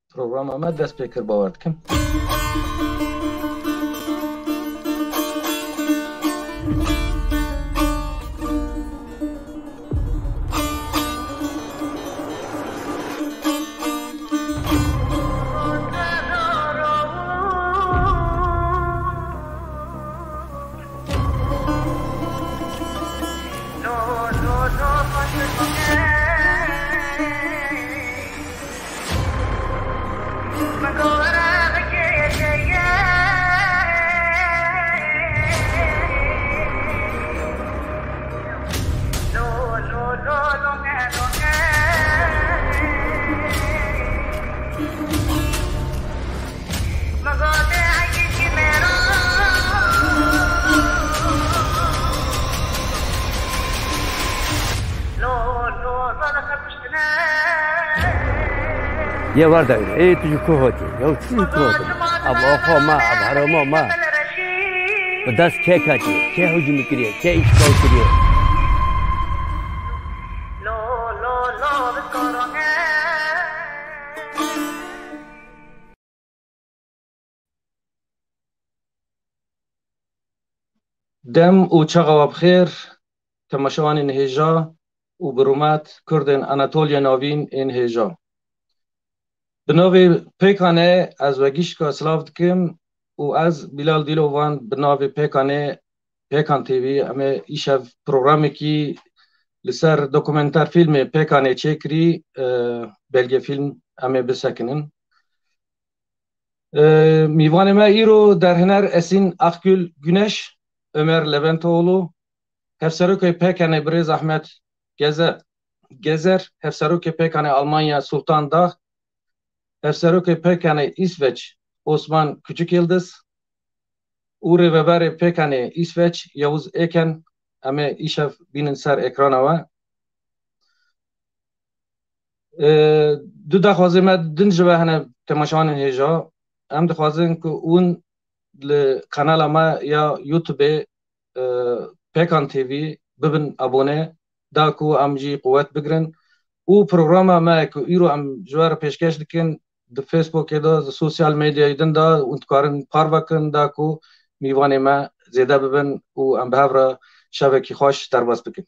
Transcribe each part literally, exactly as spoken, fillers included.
programa me dest pê kir, bawer dikim. Ye war dayne, ê tu ji ku hatî? Ya tu ji ku hatî? Ev axa me, ev herêma me. Bi dest kê ketiye, kê hicûm kiriye, kê îşgal kiriye? Dem û çaxa we bi xêr, temaşevanên hêja û bi rûmet Kurdên Anatoliya Navîn ên hêja. Bi navê Pêkanê ez we gişka silav dikim û ez Bilal Dîlovan bi navê Pêkanê, Pêkan T V, em ê îşev programekî li ser dokumenter fîlmê Pêkanê çêkirî, e, belgefîlm em ê bisekinin. E, mîvanê me îro derhêner Esîn Akgül Güneş, Ömer Leventoğlu, Hevserokê Pêkanê birêz Ahmet Geze-, Gezer, Hevserokê Pêkanê Almanya Sultan Dag, Hevserokê Pêkanê Îsveç Osman Küçükyıldız û Rêveberê Pêkanê Îsveç Yavuz Eken, em ê îşev bînin ser ekrana we. E, du daxwazê me din ji we hene, temaşevanên hêja. Em dixwazin ku hûn li kanala me ya YouTube-ê, e, Pêkan T V bibin abone, da ku em jî quwet bigrin. Û programa me ku îro em ji we re pêşkeş dikin, di Facebookê de, di sosyal medyayê din de, hûn dikarin parve kin, da ku mîvanê me zêde bibin û em bi hev re şevekî xweş derbas bikin.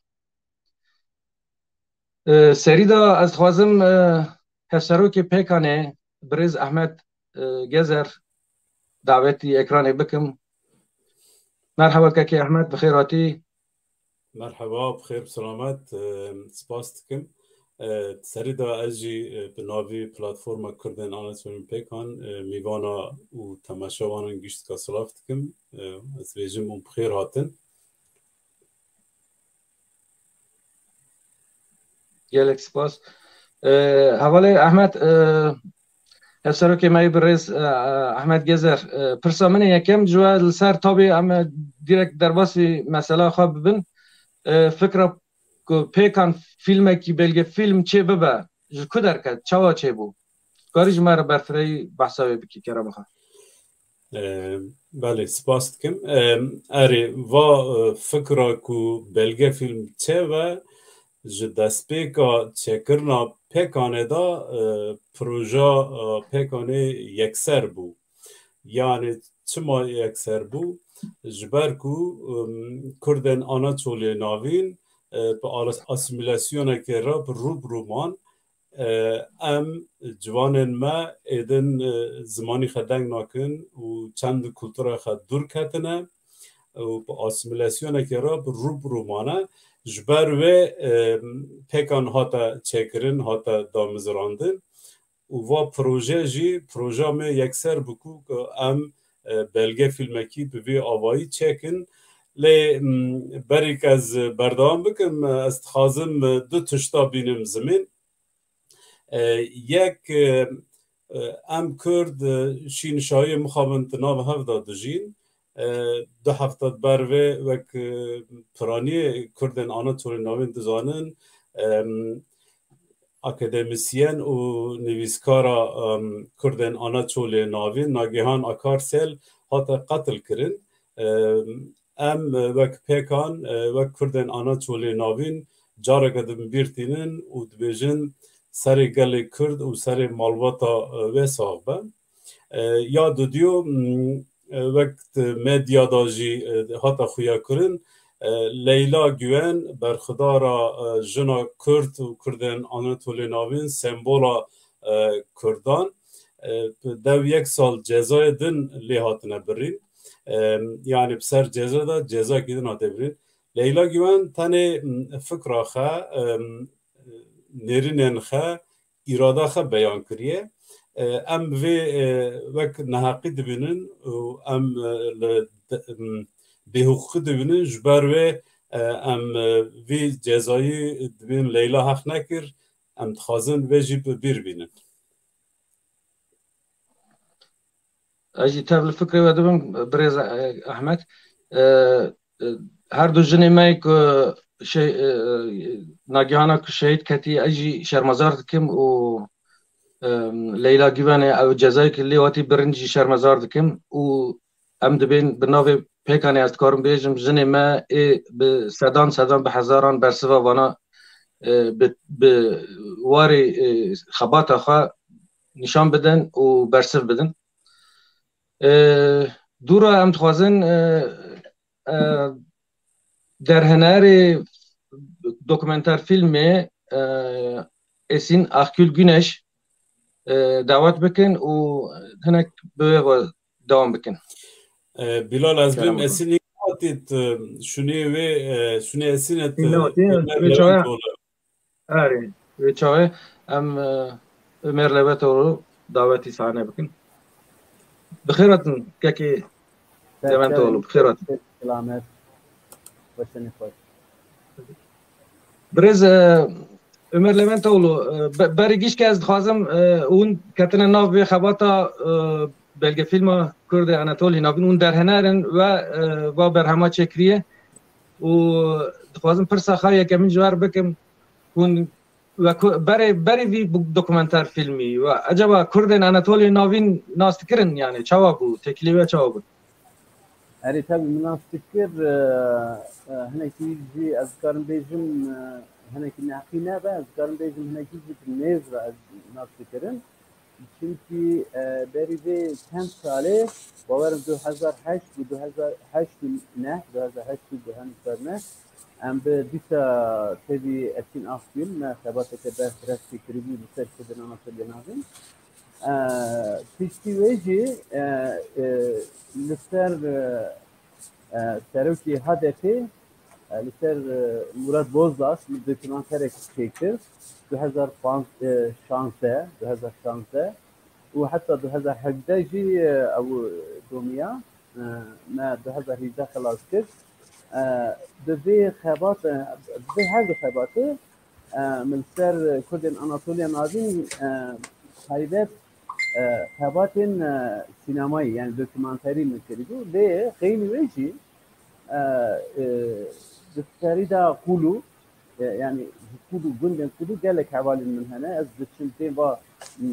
E, serî de ez dixwazim, e, Hevserokê Pêkanê, birêz Ahmet, e, Gezer, dawetî ekranê bikim. Merhaba kekê Ahmet, bi xêr hatî. Merhaba, bi xêr, bi selamet. E, spas dikim. E, serî de ez jî, e, bi navî Platforma Kurdên Anatolî Pêkan, e, mîvana û temaşevanan giştka silav dikim. E, ez bêjim û bi xêr hatin. Gelek spas. E, hevalê Ahmet, e, hevserokê me yê birêz, e, Ahmet Gezer, e, pirsa min ê yekem ji we li ser tabê em ê direkt derbasî mesela xwe bibin. E, fikra ku Pêkan fîlmekî belgefîlm çê bibe, ji ku derket, çawa çêbû? Karî ji me re berfirehî behsa wê bikî, kerema xwe. E, belê, spas dikim. E, erê, va, e, fikra ku belgefîlm çêbe, ji destpêka çêkirina Pêkanê de, e, proja, e, Pêkanê yekser bû. Yani çima yekser bû? Ji ber ku, e, Kurdên Anatoliyê Navîn, e, bi alas-, asîmîlasyonekê re bi rû bi rû man, e, em ciwanên me êdin, e, zimanî xwe deng nakin û çend kultura xwe dûr ketine û bi asîmîlasyonekê re bi rû bi rû mane. Ji ber wê, e, Pêkan hate çêkirin, hate damizrandin û va proje jî proja me yekser bû ku, ku em, e, belge fîlmekî bi vî avayî çêkin. Lê, m, berî ku ez berdewam bikim, ez dixwazim, e, du tişta bînim zimên. E, yek, e, e, em Kurd, e, şînşahiyê mixabin di nav hev de dijîn. E, du hefte ber vê wek, e, piraniyê Kurdên Anatolî navîn dizanin, e, akademisyen û nivîskara, e, Kurdên Anatolî navîn Nagihan Akarsel hate qetil kirin. E, em, e, wek Pêkan, e, wek Kurdên Anatolî navîn careke din bîr tînin û dibêjin, serê gelê Kurd û serê malbata, e, wê sax be. E, ya dudiyo, m, e, wek di medya de jî, e, hate xuyakirin, e, Leyla Güven berxwedara, e, jina Kurd û Kurdên Anatolê Navîn, sembola, e, Kurdan, e, dev yek sal cezayê din lê hatine birîn. E, yanî bi ser ceza de cezayekî din hate birîn. Leyla Güven tenê, m, fikra xwe, e, nêrînên xwe, îrada xwe beyan kiriye. E, em vê, e, wek neheqî dibînin û em, e, li de-, em, bêhiqûqî dibînin. Ji ber wê, e, em, e, vî cezayî dibên Leyla heq nekir, em dixwazin vê jî bi bîr bînin. Ez jî tev li fikrê we dibim, birêz, e, Ehmed. E, e, her du jinê me ku şe-, e, nagihana ku şehîd ketî, ez jî şermezar dikim û, e, Leyla Güvenê ew cezayê ku lê hatî birin jî şermezar dikim û em dibên bi navê pêkanê ez dikarim bêjim, jinê me ê bi sedan sedan, bi hezaran bersiva vana, e, bi, bi warê, e, xebata xwe nîşan bidin û bersiv bidin. E, dû re em dixwazin, e, e, derhenerê dokumenter fîlmê, e, Esin Akgül Güneş, e, dawet bikin û hinek bi wê ve dewam bikin. E, Bilal, ez bêm Esinî hatî, tu şûnê wê, e, şûnê Esinê tu Bilal, Bilal, Bilal, Erê, wê çaxê em, e, Ömer Leventoglu dawetî sahne bikin. Bi xêr hatin, kekê Leventoglu, bi xêr hatin. Selamet. Weşanê xweş. Birêz, e, Ömer Leventoglu, e, be-, berî gişkê ez dixwazim, e, hûn ketine nav vê xebata, e, belgefîlma Kurdê Anatolî navîn hûn derhenerin ve, e, va berhema çêkiriye û dixwazim pirsa xwe yekemin ji we re bikim. Hûn we ku-, berê, berê vî bu-, dokumenter fîlmî we ecaba Kurdên Anatoliyê Navîn nas dikirin, yani çawa bû, têkilî we çawa bû? Erê, tabii min nas dikir, e, e, hinekî jî ez dikarim bêjim, e, hinekî neheqî nebe, ez dikarim bêjim hinekî jî bi nêz re ez nas dikirim. Çimkî, e, berî vê çend salê, bawerim du hezar heşt û du hezar heşt û neh, du hezar heşt û du hezar neh, em bi dîsa tevî Esin Akgül me xebateke berfireh çêkiribû li ser Kurdên Anatoliya Navîn. E, piştî wê jî, e, e, li ser, e, e, serokê H D P, e, li ser, e, Murat Bozdaş min dokumenterek çêkir. Du hezar şazdeh, du hezar şazdeh û heta du hezar hevdeh jî, e, ew domiya, e, me du hezar hevdeh xilas kir. E, bi vê xebat, e, bi vê her du xebatê, e, min ser Kurdên Anatoliya Navîn, e, taybet, e, xebatên, e, sînemayî, yani dokumenterî min kiribû. Lê xeynî wê jî, e, e, di serî de Qûlû, e, yani ji Qûlû, gundên Qûlû gelek hevalên min hene. Ez diçim tê va, m,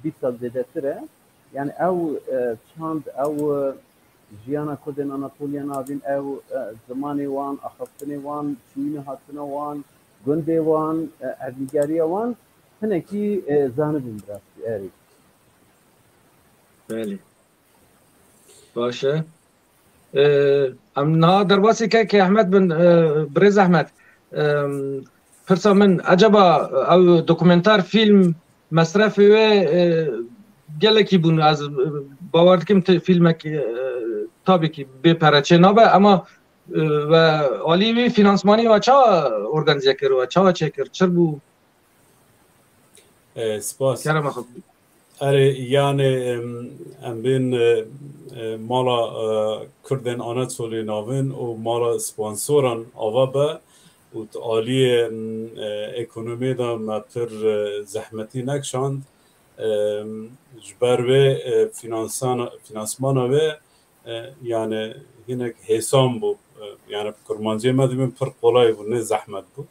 bîst sal zêdetir e. Yani ew, e, çand, ew, e, jiyana Kurdên Anatoliya Navîn, ew, e, zimanê wan, axaftinê wan, çûyîne hatina wan, gundê wan, e, erdnîgariya wan, hinekî, e, zanibûn bi rastî, erê. Belê. Baş e. E, em niha derbasî kekê Ehmed bin, e, birêz Ehmed. E, pirsa min, ecaba ew dokumentar fîlm mesrefê wê, e, gelekî bûn. Ez, e, bawer dikim tu fîlmek, e, tabî kî bê pere çê nabe, ema, e, we alî wî finansmanî we çawa organîze kir, we çawa çêkir, çi bû? E, spas. Kerema xwe. Erê, yani, em, em bên, e, e, mala, e, Kurdên Anatolî Navîn û mala sponsoran ava be û di aliyê, em, e, ekonomiyê de me pir, e, zehmetî nekişand. Em, ji ber wê, e, finansana-, finansmana wê, e, yani hinek hêsan bû. E, yani bi kurmanciyê me dibên pir qolay bû, ne zehmet bû.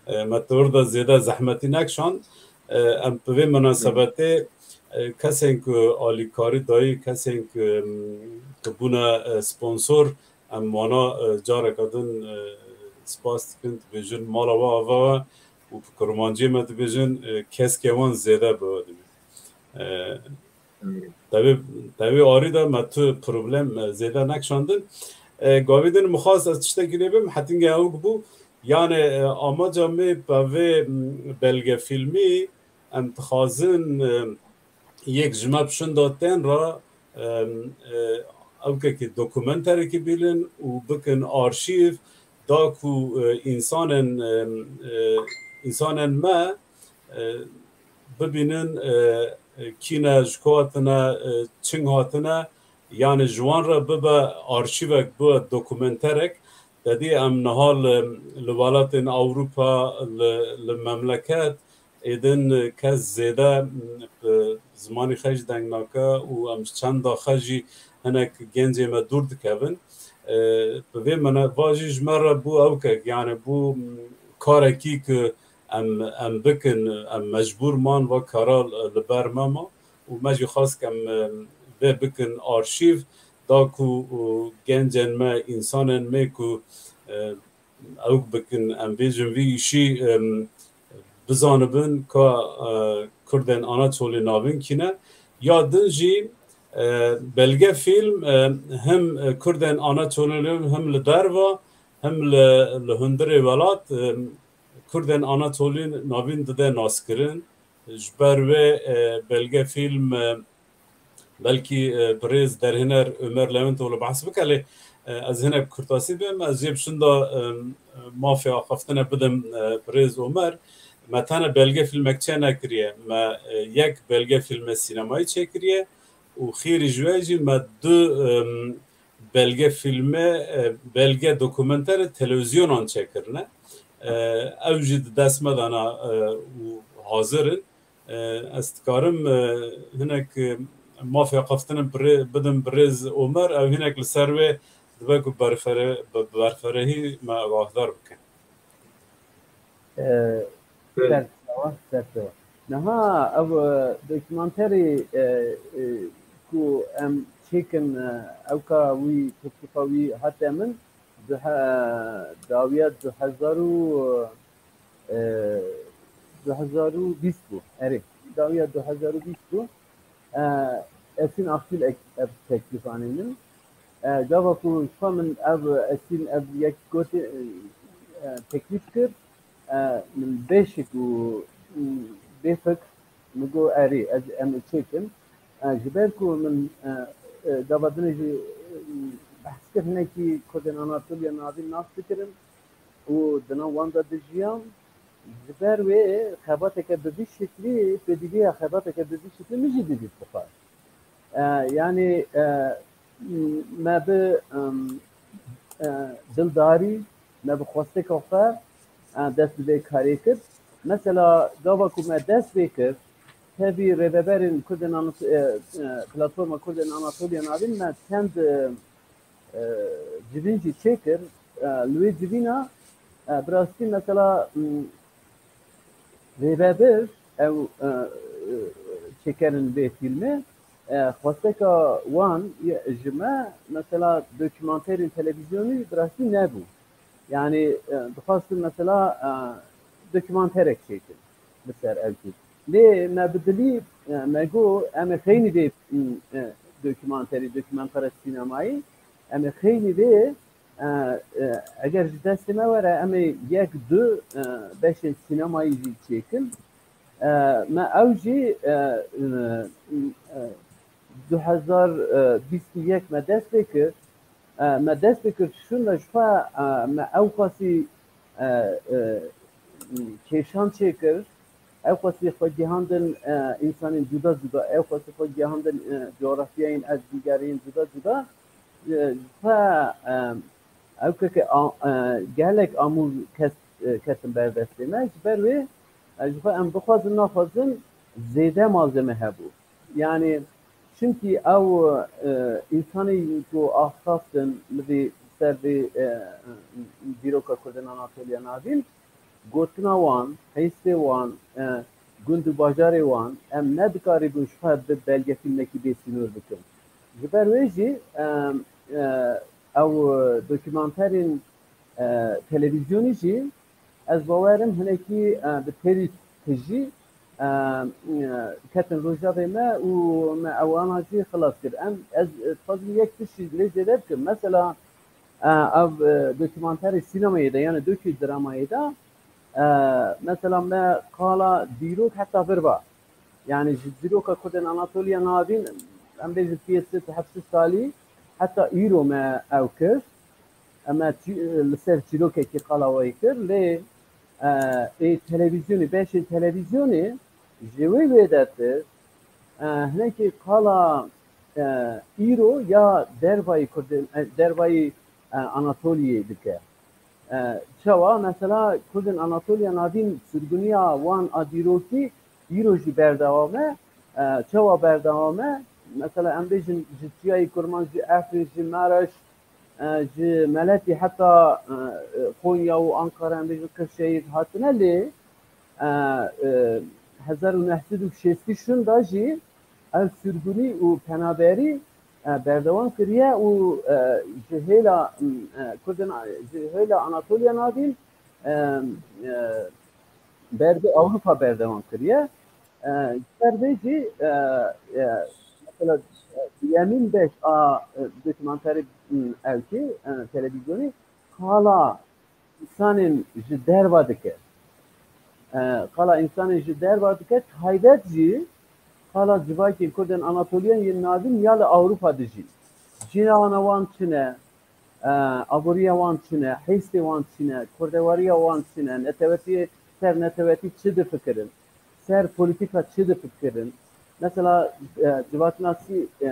E, me di wir de zêde zehmetî nekişand. E, em bi vê minasebetê, e, kesên ku alîkarî dayî, kesên ku, em, ku bûne, e, sponsor, em wana, e, careke din, e, spas dikin, dibêjin mala we ava we. û bi kurmanciyê me dibêjin, e, keskê wan zêde bi we dibî. E, tevî, tevî arî de me tu problem, e, zêde nekişandin. E, gavî din mixwast ez tiştekî lê bim, hetinge ewk bû. Yani, e, amaca me bi vê, m, belgefîlmî em dixwazin, e, yek ji me bi şinda tên re, em, e, ewkekî dokumenterekî bînin û bikin arşîv, da ku, e, însanên, em, e, însanên me, e, bibînin, e, e, kî ne, ji ku hatine, e, çing hatine, yani ji wan re bibe arşîvek, bibe dokumenterek. Te dî em niha li, li welatên Ewropa, li, li memleket, êdin kes zêde, m, bi zimanî xwe jî deng nake û em ji çenda xwe jî hinek gencê me dûr dikevin. E, bi vê mene va jî ji me re bû ewkek, yani bû, m, karekî ku em, em bikin, em mecbûr man va kara li ber me ma û me jî xwest em, e, vê bikin arşîv, da ku, û gencên me, însanên me ku, e, ewk bikin, em bêjin vî îşî, em, bizanibin ka, e, Kurdên Anatolî navîn kî ne. Ya din jî, e, belgefîlm, e, him, e, Kurdên Anatolî him li derva, him li, li hundirê welat, e, Kurdên Anatolî navîn dide naskirin. Ji ber wê, e, belgefîlm, e, belkî, e, birêz derhêner Ömer Lewentoglu behs bike, lê, e, ez hinek kurtasî bêm. Ez jê bi şinda, e, mafê axaftinê bidim, e, birêz Ömer. Me tene belgefîlmek çênekiriye. Me, e, yek belgefîlme sînemayî çêkiriye û xêrî ji wê jî me du, e, belgefîlme, e, belge dokumenterê televîzyonan çêkirine. E, ew jî di dest me de ne, e, û hazir in. E, ez dikarim, e, hinek, e, mafê axaftinê birê-, bidim birêz Omer, ew hinek li ser wê dibe ku berfere-, bi-, berferehî me agahdar bike. E, ser çawa, ser çawa. Niha ev, e, dokumenterî, e, e, ku em çêkin, e, ewka wî, teklifa wî hate min, du he-, dawiya du hezar û, e, du hezar û bîst bû. Erê, dawiya du hezar û bîst bû. E, Esin Akgül ek-, ev teklif anînin. E, gava ku ji xwe min ev Esin ev yek gotê, e, e, teklif kir, e, min bê şik û, û bê fikr min got, "Erê, ez, em ê çêkin." E, ji ber ku min, e, e, gava dinê jî, e, behs kir, hinekî Kurdên Anatoliya Navîn nas dikirin û di nav wan de dijiyam. Ji ber wê xebateke bi vî şeklî, pêdivî ya xebateke bi vî şeklî min jî didît bi xwe. E, yanî, e, me bi, em, e, dildarî, me bi xwesteka xwe, e, dest bi vê karê kir. Mesela, gava ku me dest pê kir, tevî rêveberên Kurdên Anat-, e, e, Platforma Kurdên Anatoliya Navîn me çend, e, e, civîn jî çêkir. E, li wê civîna, e, bi rastî mesela, m, rêvebir ew, e, e, çêkerin vê fîlmê, e, xwesteka wan ye, ji me mesela dokumanterên televîzyonî bi rastî nebû. Yanî, e, dixwastin mesela, e, dokumanterek çêkin li ser ew jî. Lê me bi dilî, e, me got, em ê xeynî vê, m, e, dokumanterî, dokumentera sînemayî, em ê xeynî vê, e, e, eger ji destê me were, em ê yek, du, e, beşên sînemayî jî çêkin. E, me ew jî, e, e, e, du hezar bîst û yek me dest pê kir. E, me dest pê kir, şûnde ji xwe, e, me ew xwestî, e, e, kêşan çêkir, ew xwestî xwe gihandin, e, însanên cuda cuda, ew xwestî xwe gihandin, e, coğrafyayên erdnîgariyên cuda cuda. E, ji xwe, e, ew keke a-, e, gelek amûr kes, e, ketin ber destê me. Ji ber wê, e, ji xwe em bixwazin naxwazin zêde malzeme hebû. Yanî, çimkî ew, e, însanê ku axaftin li vê, ser vê, e, dîroka Kurdên Anatoliya Navîn, gotina wan, hêstê wan, e, gund û bajarê wan, em nedikarîbûn ji xwe bi belgefîlmekî bêsînor bikin. Ji ber wê jî, e, e, ew dokumanterên, e, televîzyonî jî, Ez bawerim hinekî, e, bi têrî tijî, e, e, ketin Rojavê me û me ewana jî xilas kir. Em, ez, e, dixwazim yek tişt jî lê zêde bikim. Mesela, e, ev, e, dokumanterê sînemayê de, yani dokûdramayê de, e, mesela me qala dîrok heta vir ba. Yani ji dîroka Kurdên Anatoliya Navîn, em bêjin piyê sed heft salî heta îro me ew kir. Em e çî-, li ser çîrokekî qala wê kir, lê, e, ê televîzyonê, beşên televîzyonê ji wê wêdetir, e, hinekî qala, e, îro ya dervayî Kurdên, e, dervayî, e, Anatoliyê dike. E, çawa, mesela, Kurdên Anatoliya Navîn sirguniya wan a dîrokî îro jî berdewam e. E, çawa berdewam e? Mesela, em bêjin ji Çiyayê Kurmanc, ji Efrîn, ji Mereş, e, ji Meletî heta, e, e, Konya û Ankara, em bêjin Qirşehîr hatine lê, e, e, hezar û neh sed û şêstî şûnda jî ev sirgûnî û penaberî, e, berdewam kiriye û, e, ji hêla, e, Kurdên, ji hêla Anatoliya Navîn, e, e, ber bi Ewropa berdewam kiriye. E, ji ber vê jî, e, e, mesela, e, duyemîn beş a, e, dokumanterê, m, ewkê, e, televîzyonê qala însanên ji derva dike. E, qala însanên ji derva dike, taybet jî qala civakên Kurdên Anatoliyan yên navîn ya li Ewropa dijîn. Cîhana wan çi ne? E, aboriya wan çi ne? Hêstê wan çi ne? Kurdewariya wan çi ne? Netewetiyê, ser netewetî çi difikirin? Ser polîtîka çi difikirin? Mesela, e, civaknasî, e,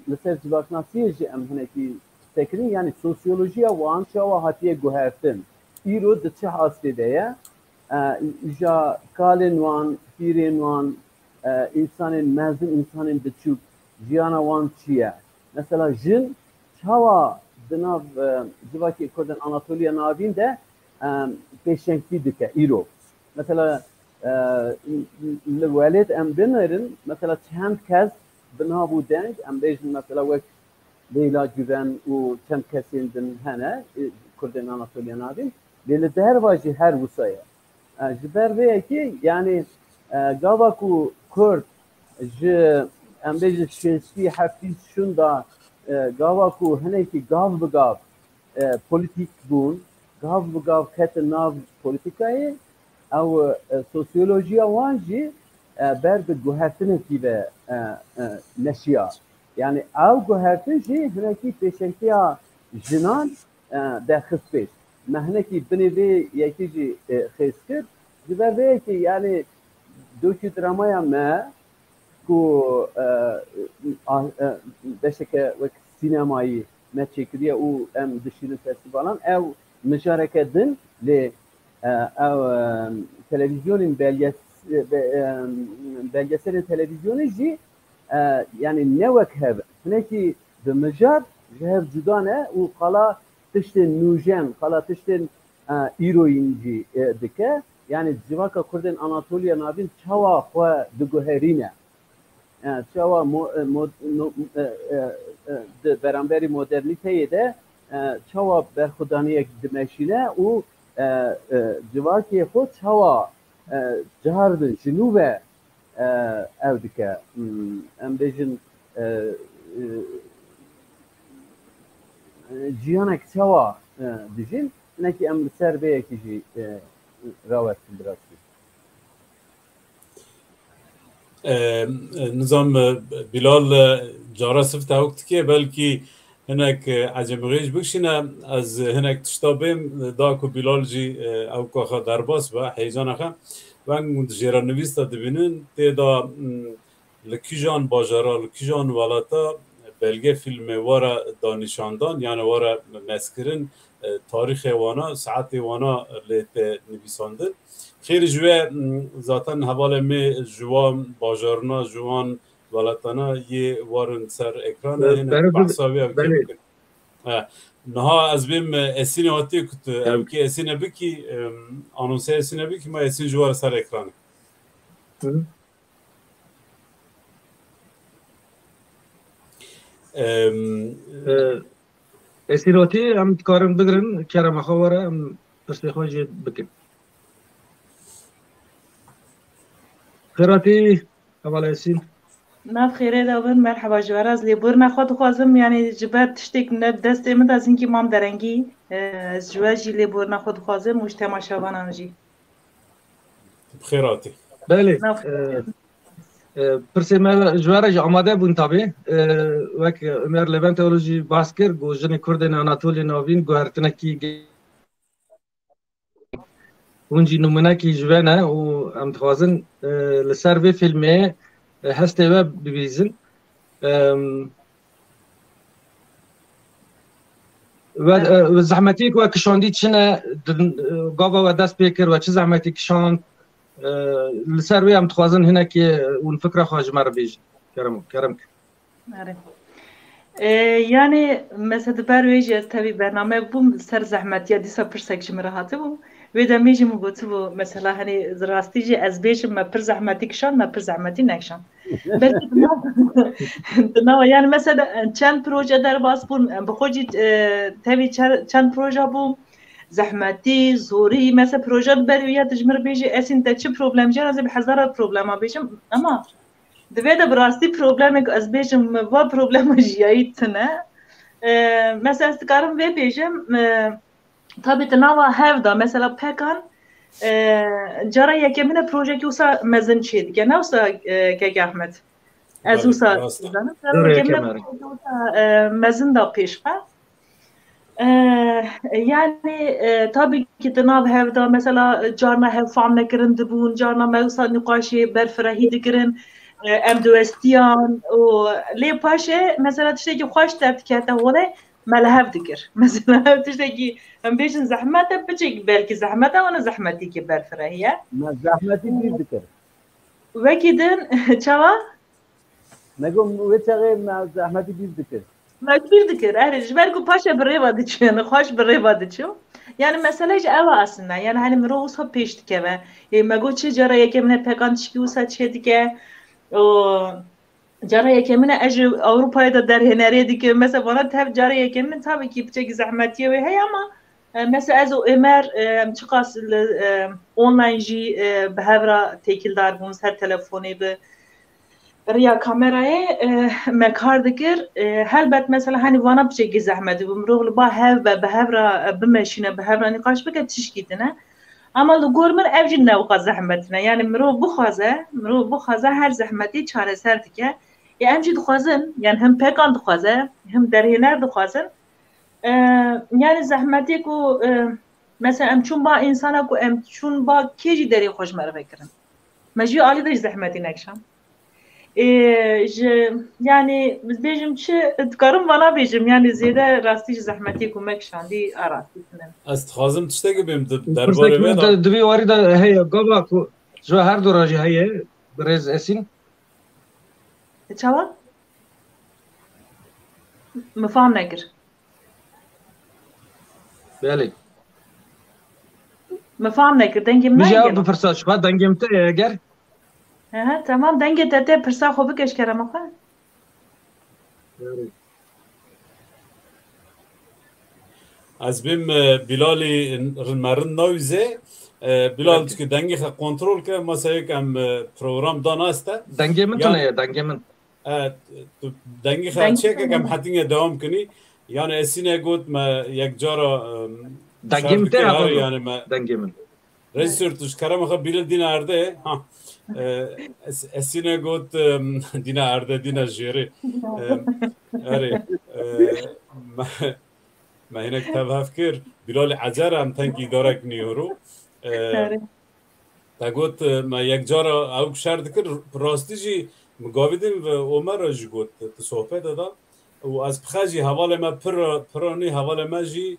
li ser civaknasiyê jî em hinekî sekinîn, yanî sosyolojiya wan çawa hatiye guhertin? Îro di çi astê de ye? E, îja kalên wan, pîrên wan, e, însanên mezin, însanên biçûk, jiyana wan çi ye? Mesela jin çawa di nav, e, civakê Kurdên Anatoliya Navîn de, e, pêşengtî dike îro? Mesela, e, li welêt em binêrin, mesela çend kes bi nav û deng, em bêjin mesela wek Leyla Güven û çend kesên din hene, e, Kurdên Anatoliya Navîn, lê li derva jî her wisa ye. E, ji ber vê yekê, yanî, e, gava ku Kurd ji, em bêjin şêstî heftî şûnda, e, gava ku hinekî gav bi gav, e, polîtîk bûn, gav bi gav ketin nav polîtîkayê, ew, e, sosyolojiya wan jî, e, ber bi guhertinekî ve, e, e, neşiya. Yanî ew guhertin jî hinekî pêşengtiya jinan, e, derxist pêş. Me hinekî binê vê yekê jî, e, xêz kir. Ji ber vê yekê, yanî dokûdramaya me ku, e, a, e, beşeke wek sînemayî me çêkiriye û em dişînin festîvalan, ew mijareke din lê, e, ew, e, televîzyonên belges-, e, be-, e, belgeselên televîzyonê jî, e, yanî ne wek hev in. Hinekî bi mijar ji hev cuda ne û qala tiştên nûjen, qala tiştên, e, îroyîn jî, e, dike. Yanî civaka Kurdên Anatoliya Navîn çawa xwe diguherîne? E, çawa mo-, e, mod-, no-, e, e, e, di beramberî modernîteyê de, e, çawa berxwedaniyek dimeşîne û, e, e, civakê xwe çawa, e, cardin ji nû ve, e, ew dike. Hmm, em bêjin, e, e, e, jiyanek çawa, e, dijîn? Hinekî em li ser vê yekê jî, e, rawestin bi rastî. E, nizam, e, Bilal, e, cara sifte hewk dike, belkî hinek, e, ecemixêj bikişîne, ez hinek tişta bêm, da ku Bilal jî, e, ewka xwe derbas be, heyecana xwe. Weng hûn di jêra nivîs de dibînin, tê de, mm, li kîjan bajara, li kîjan welata belge fîlmê were danîşandan, yani were meskirin, e, tarîxê wana, saetê wana lê tê nivîsandin. Xêr ji we, m, zaten hevalê me ji wan bajarina, ji wan welatana yê warin ser ekranê, E, hene bere bi-, behsa wê ew kê belê. Bikin. E, niha ez bêm, e, Esînê hatiye ku tu, Evet. Ew kê Esîne bikî, em, anonsê Esîne bikî, ma Esîn ji were ser ekranê. Hı. Em, E, Esîrotî em dikarin bigirin, kerema xwe were, em pirsê xwe jê bikin. Xêratî, heval Esîn. Nav xêrê de bin, merheba ji we re. Ez lêborina xwe dixwazim, yanî ji ber tiştêk ne destê min de, ez hinkî mam derengî. E, ez ji we jî lêborina xwe dixwazim û ji temaşevanan jî. Bi xêr hatî. Belê. Nav xêrê. E, e, pirsê me ji we re jî amade bûn tabî. E, wek Ömer Levent Eroğlu jî bahs kir, ku jinê Kurdên Anatoliyê Navîn guhertinekî ge-, hûn jî nimûnekî ji we ne û em dixwazin, e, li ser vê fîlmê, e, hestê we bibîzin. Em, we, e, zehmetiyê ku we kişandî çi ne, din, e, gava we dest pê kir, we çi zehmetî kişand, e, li ser wê em dixwazin hinekî, e, hûn fikra xwe ji me re bêjin. Kerem, kerem kir. Erê. E, yanî, mesela, di ber wê jî ez tevî bername bûm, ser zehmetiya dîsa pirsek ji min re hatibû. Wê demê jî min gotibû, mesela, hani, rastî jî ez bêjim, me pir zehmetî kişand, me pir zehmetî nekişand. Belkî di nav, di nav, yani, mesela, çend proje derbas bûn, bi xwe jî, e, tevî çer-, çend proje bû, zehmetî, zorî, mesela, proje di ber wê ya tu ji min re bêjî, Esîn, te çi problem jî, ez ê bi hezara problema bêjim, ama di vê de bi rastî problemek ez bêjim, va problema jiyayî tune. E, mesela, ez dikarim vê bêjim, e, Tabî di nava hev de, mesela Pekan, e, cara yekemîn e projeyekî wisa mezin çêdike. Ne wisa, e, Kek Ahmed? Ez Belê, wisa rast e. Dizanim. Cara Cara yekemîn e yekemîn e. Projeyekî wisa, e, mezin da pêş xwe. E, yani, e, tabî ki di nav hev de, mesela, carna hev fam nekirin dibûn, carna me wisa nîqaşê berfirehî dikirin, e, em diwestiyan û lê paşê, mesela, tiştekî xweş derdikete holê, me li hev dikir. Mesela ev tiştekî em bêjin zehmet e, piçek belkî zehmet e, wana zehmetîkê berfirehî ye. Me zehmetî bîr dikir. Wekî din, çawa? Me got, wê çaxê me zehmetî bîr dikir. Me bîr dikir, erê, ji ber ku paşê bi rêva diçin, xweş bi rêva diçin. Yani mesele ji ev e aslında. Yani hani mirov wisa pêş dikeve. Ê, me got çi cara yekemîn e Pekan tişkî wisa çê dike. O, Cara yekemîn e ez ji Ewropayê de derhênerê dikim. Mesela vana tev cara yekemîn e, tabii ki piçekî zehmetiyê wê heye ama, e, mesela ez û Ömer, e, em çiqas li, e, online jî, e, bi hev re têkildar bûn, ser telefonê bi riya kamerayê, e, me kar dikir. E, helbet mesela hani vana piçekî zehmetî bû. Mirov li ba hev be, bi hev re, e, bimeşîne, bi hev re nîqaş bike, tişkî din e. Ama li gor min ev jî ne wiha zehmet ne. Yani mirov bixwaze, mirov bixwaze her zehmetî çareser dike. Ê em jî dixwazin, yani him Pekan dixwaze, him derhêner dixwazin. E, yani zehmetê ku, e, mesela em çûn ba însana ku em çûn ba kê jî derê xwe ji me re vekirin. Me jî alî de jî zehmetî nekişand. Ê, ji, yani, ez bêjim çi, dikarim vana bêjim, yani, zêde rastî ji zehmetiyê ku me kişandî, a rastî tune. Ez dixwazim tiştekî bêm di derbarê Pirsek vê min de. de, di vî warî de heye, gava ku ji we her du re jî heye, birêz Esîn. E, çawa? Min fam nekir. Belê. Min fam nekir, dengê min Min jî ew nayê gelo. Bipirsa ji xwe, dengê min te ye eger? He he, temam, dengê te tê, pirsa xwe bike ji kerema xwe. Belê. Ez bêm, e, Bilalî rin me rind nawîze. E, Bilal, Belê. Çike dengê xwe kontrol ke, masayek em, e, program dan aste. Dengê min Yan- tune ye, dengê min. E, tu dengê xwe Dengê çek tune. Em hetîne dewam kinî. Yani Esîne got me yek cara, em, Dengê şer min tê dike, ha, herê baba. Yani me Dengê min. Rejîsor, tu ji kerema xwe bîle dîna erdê. Ha. E, Es-, Esîne got, em, dîna erdê, dîna jêrê. Em, erê, e, me, me hinek tev hev kir. Bilalê Ecer em tenk îdare kinî horo. E, Erê. Te got, e, me yek cara ew şer dikir, rastî jî min gavî din ve Omer re jî got, tu sohbet de da. Û ez bi xwe jî hevalê me pir, pir anî hevalê me jî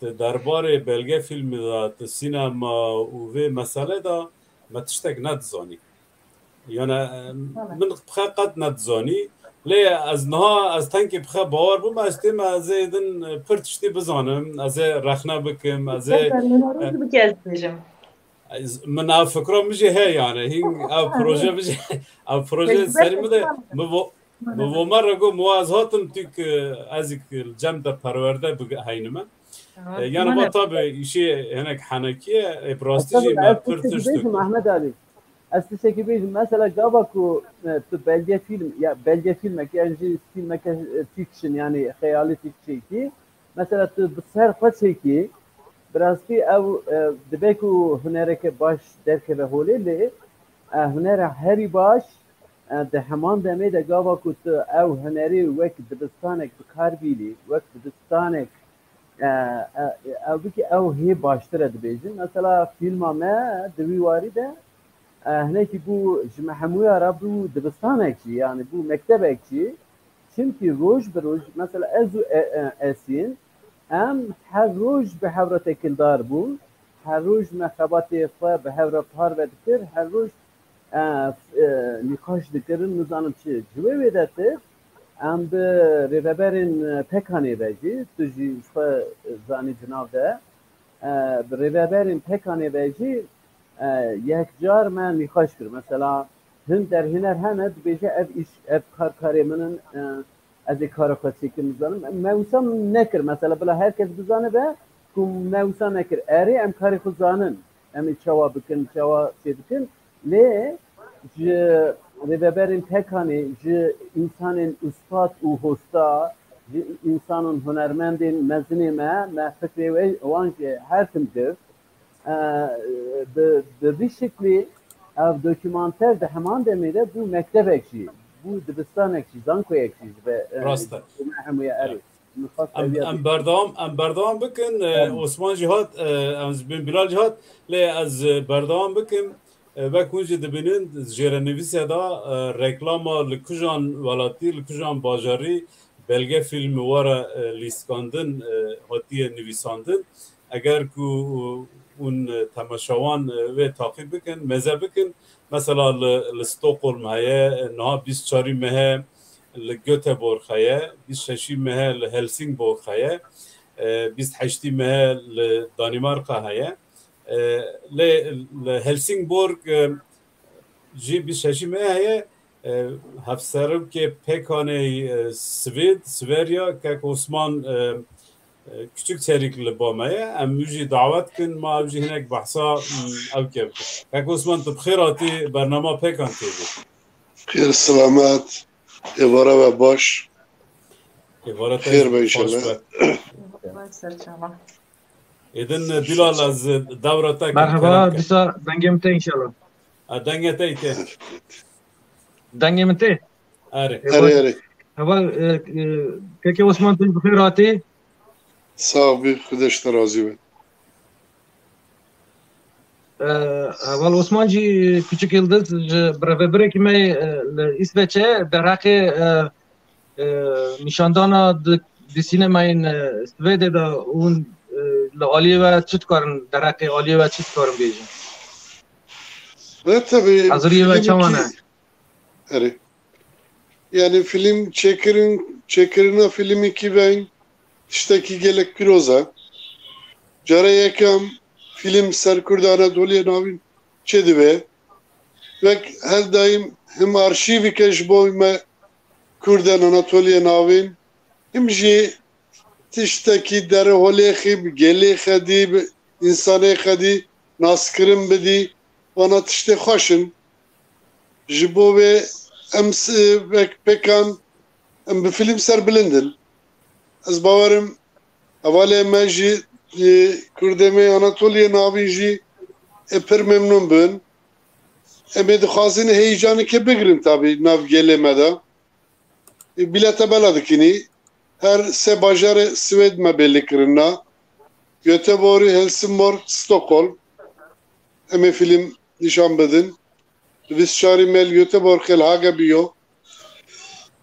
di derbarê belge fîlmê de, di sînema û vê mesele de me tiştek nedizanî. Yani, e, Tamam. Min bi xwe qet nedizanî. Lê ez niha, ez tenkê bi xwe bawer bûm, ez têm ez ê din pir tiştî bizanim, ez ê rexne bikim, ez ê, Sen, sen, e, bike ez bêjim. Ez, min ev fikra min jî heye yani. Hîn ev proje min jî, ev proje Peki, serî min de, peki, min bo, min bo me re got, min ez hatim tük, e, ez ik cem de perwerde bige-, heynime. Tamam, E, yani tamam. Va tabi işi hinek henekî ye, e, bi rastî jî Estağfurullah, me ez pir tiştek tişt dibêjim, dikir. Ahmet Ali. Ez tiştekî bêjim, mesela gava ku, e, tu belge fîlm, ya belge fîlmekî, yan jî fîlmeke, e, fiction, yanî xeyalî fîkşekî, mesela tu bi ser xwe çêkî, bi rastî ew, e, dibe ku hunereke baş derkeve holê, lê, e, hunera herî baş, e, di heman demê de gava ku tu ew hunerî wek dibistanek bi kar bînî, wek dibistanek, e, e, ew bikî, ew hê baştir e dibêjin. Mesela fîlma me di wî warî de, e, hinekî bû ji me hemûya re bû dibistanek jî, yanî bû mektebek jî. Çimkî roj bi roj, mesela ez û e, e, Esîn, em her roj bi hev re têkildar bûn. Her roj me xebatê xwe bi hev re parve dikir. Her roj, e, e, nîqaş dikirin, nizanim çi. Ji wê wê dertir, em bi rêveberên, e, Pekanê ve jî, tu jî ji xwe zanî di nav de, e, bi rêveberên Pekanê ve jî, e, yekcar me nîqaş kir. Mesela hin derhêner hene, dibêje ev îş, ev kar karê min in, e, ez ê kara xwe çêkim, nizanim. Me wisa nekir, mesela bila her kes bizanibe ku me wisa nekir. Erê, em karê xwe zanin. Em ê çawa bikin, çawa çê bikin. Lê ji rêveberên Pekanê, ji însanên ustad û hosta, ji însanên hunermendên mezinê me, me fikrê we, wan jî her tim girt. E, bi, bi vî şiklî ev dokûmanter di heman demê de bû mektebek jî, bû dibistanek jî, zankoyek jî ji be, e, Rast e. Ji me hemûya erê. Min xwest Em, eviya em bêjim. Berdewam, em berdewam bikin. E, Em. Osman jî hat, e, em ji bin Bilal jî hat, lê ez, e, berdewam bikim. E, wek hûn jî dibînin, jêrenivîsê de, e, reklama li kujan welatî, li kujan bajarî belge fîlm were, e, lîskandin, e, hatiye nivîsandin. Eger ku, e, hûn, e, temaşewan, e, wê taqîb bikin, mêze bikin, mesela li, li Stockholm heye, e, niha bîst çarî mehe li Göteborg heye, bîst şeşî mehe li Helsingborg heye, e, bîst heştî mehe li Danimarka heye. E, lê li Helsingborg, e, jî bîst şeşî mehe heye. E, hevserokê Pekanê, e, Swêd, Sverya, kek Osman, e, e, Küçük Çelik li ba me ye. Em wî jî dawet kin, ma ew jî hinek behsa, mm, ew ke bikin. Kek Osman, tu bi xêr hatî bernama Pekan T V. Xêr selamet, êvara we baş. Êvara te Xêr jî be baş inşallah. Be. Baş ser çava. Êdin, e, Bilal, ez, e, dewra te kim, Merhaba, kerem ke. Dîsa dengê min tê inşallah. A, dengê te tê. Dengê min tê? Erê. Erê, erê. Heval, e, e, kekê Osman, tu bi xêr hatî. Sağ ol, bir Xudeş te razî be. E, heval Osman jî, Küçük Yıldız, ji birêvebirekî me, e, li Îsveçê derheqê, e, e, nîşandana di, di sînemayên, e, Swêdê de hûn, e, li aliyê we çi dikarin, derheqê aliyê we çi dikarin bêjin? Ve tabii Haziriyê we çawan e? Erê. Yani film çêkirin, çêkirina filmekî veyn tiştekî gelek pîroz e. Cara yekem film ser Kurda Anatoliya Navîn çêdibe. Wek her daîm him arşîvike ji bo me Kurdan Anatoliya Navîn, him jî tiştekî derholê xî bi gelê xedî, bi însanê xedî naskirin bidî, vana tiştê xweş in. Ji bo vê em s-, wek Pekan em bi film serbilind in. Ez bawerim hevalê me jî, e, Kurdê me Anatoliyê Navîn jî ê pir memnûn bin. Em ê dixwazin heyecanekê bigirin tabî nav gelê me de. E, bilete bela dikinî. Her sê bajarê Swêd me belî kirina. Göteborg, Helsingborg, Stockholm. Em ê film nîşan bidin. Di bîst çarî me li Göteborg li Hage biyo.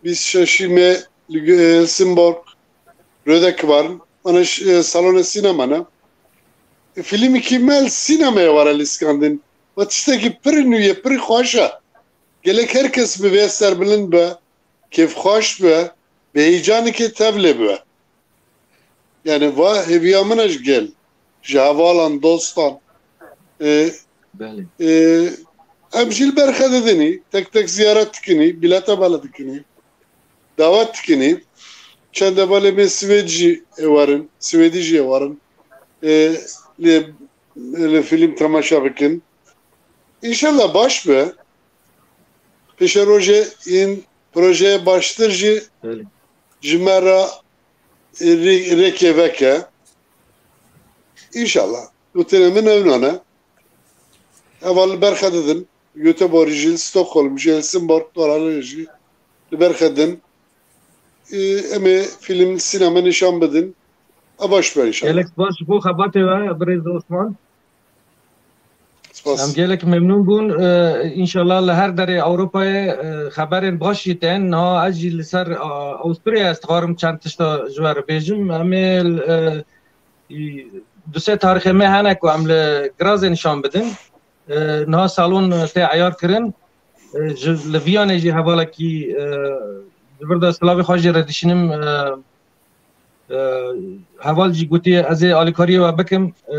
Bîst şeşî me li Gö-, Helsingborg. Röde kibarin. Ana ş-, e, salonê sînema ne. E, filmekî me li sînemaya were lîskandin. Ve tiştekî pirî nû ye, pirî xweş e. Gelek her kes bi vê serbilind be, kêfxweş be, bi heyecanekê tevlê be. Yani va hêviya min e ji gel, ji hevalan, dostan. E, Belê. E, em jî li ber xwe didinî, tek tek ziyaret dikinî, bilete bela dikinî, dawet dikinî. Çend hevalê me Swêd jî ê werin, Swêdî jî ê werin. E, lê, lê film temaşa bikin. Înşallah baş be. Pêşerojê în projeyê baştir jî Belê. Ji me re rê-, rêkê veke. Înşallah. Gotinê min ew nane. Eva li ber xwe didin. Göteborg jî, Stockholm jî, Helsingborg, Toralê jî li ber xwe din. Ê, em ê fîlm, sînema nîşan bidin. A baş be înşallah. Gelek spas ji bo xebatê we, birêz Osman. Spas. Em gelek memnûn bûn. Ee, înşallah li her derê Ewropayê, e, xeberên baş jî tên. Niha ez jî li ser, a, Awisturyayê ez dixwarim çend tişta ji we re bêjim. Em ê, e, du sê tarîxê me hene ku em li Grazê nîşan bidin. E, niha salon tê eyar kirin. E, ji, li Viyanê jî hevalekî, e, ji vir de silavê xwe jê re dişînim, e, e, heval jî gotiye, ez ê alîkariyê we bikim, e,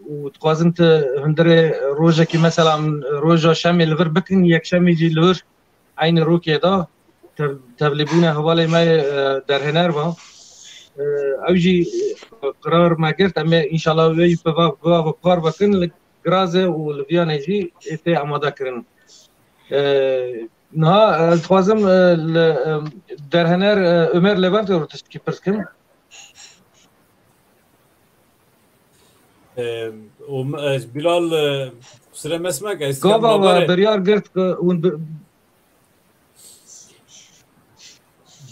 û dixwazim tu hundirê rojekî, mesela, em roja şemê li vir bikin, yekşemê jî li vir eynî rokê de tev-, tevlîbûna hevalê me, e, derhêner va. E, ew jî, e, qirar me girt, em ê înşallah wê bi va, bi va ve par vekin li Grazê û li Viyanê jî ê tê amade kirin. E, niha, e, ez dixwazim, e, li, e, derhêner, e, Ömer Leventê re tiştekî pirs kim. E, o, e, Bilal, e, qusure me smek, ez Gava biryar girt ku hûn bi-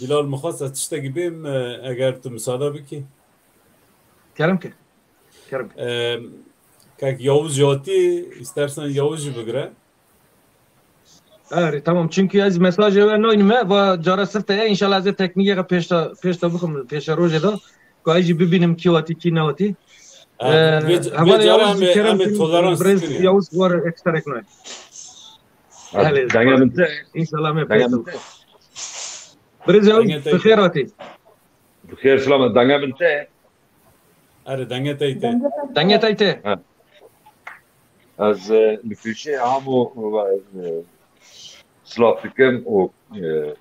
Bilal, min xwest ez tiştekî bêm, e, eger tu misade bikî. Kerem ke. Kerem ke. E, kek Yavuz jî hatî, istersen Yavuz jî bigire. Erê, tamam. Çünkü ez mesajê we naynim me, va cara sifte ye. Înşallah ez ê teknîkê pêşta, pêşta bixim, pêşerojê de. Ku ez jî bibînim kî hatî, kî nehatî. E, Ee, vê, vê hevalê cara Yavuz em ê, Kerem em ê tolerans birêz dikin ya. Yavuz war eksterek nayê. Abi, Helê, denge min te. Înşallah me Denge pêşta. Min te. Birêz Yavuz, Denge te. Bi xêr hatî. Bi xêr, selamet. Denge min te. Erê, dengê te tê. Dengê te tê. Ha. Ez, e, li pêşê hemû, e, silav dikim û, e,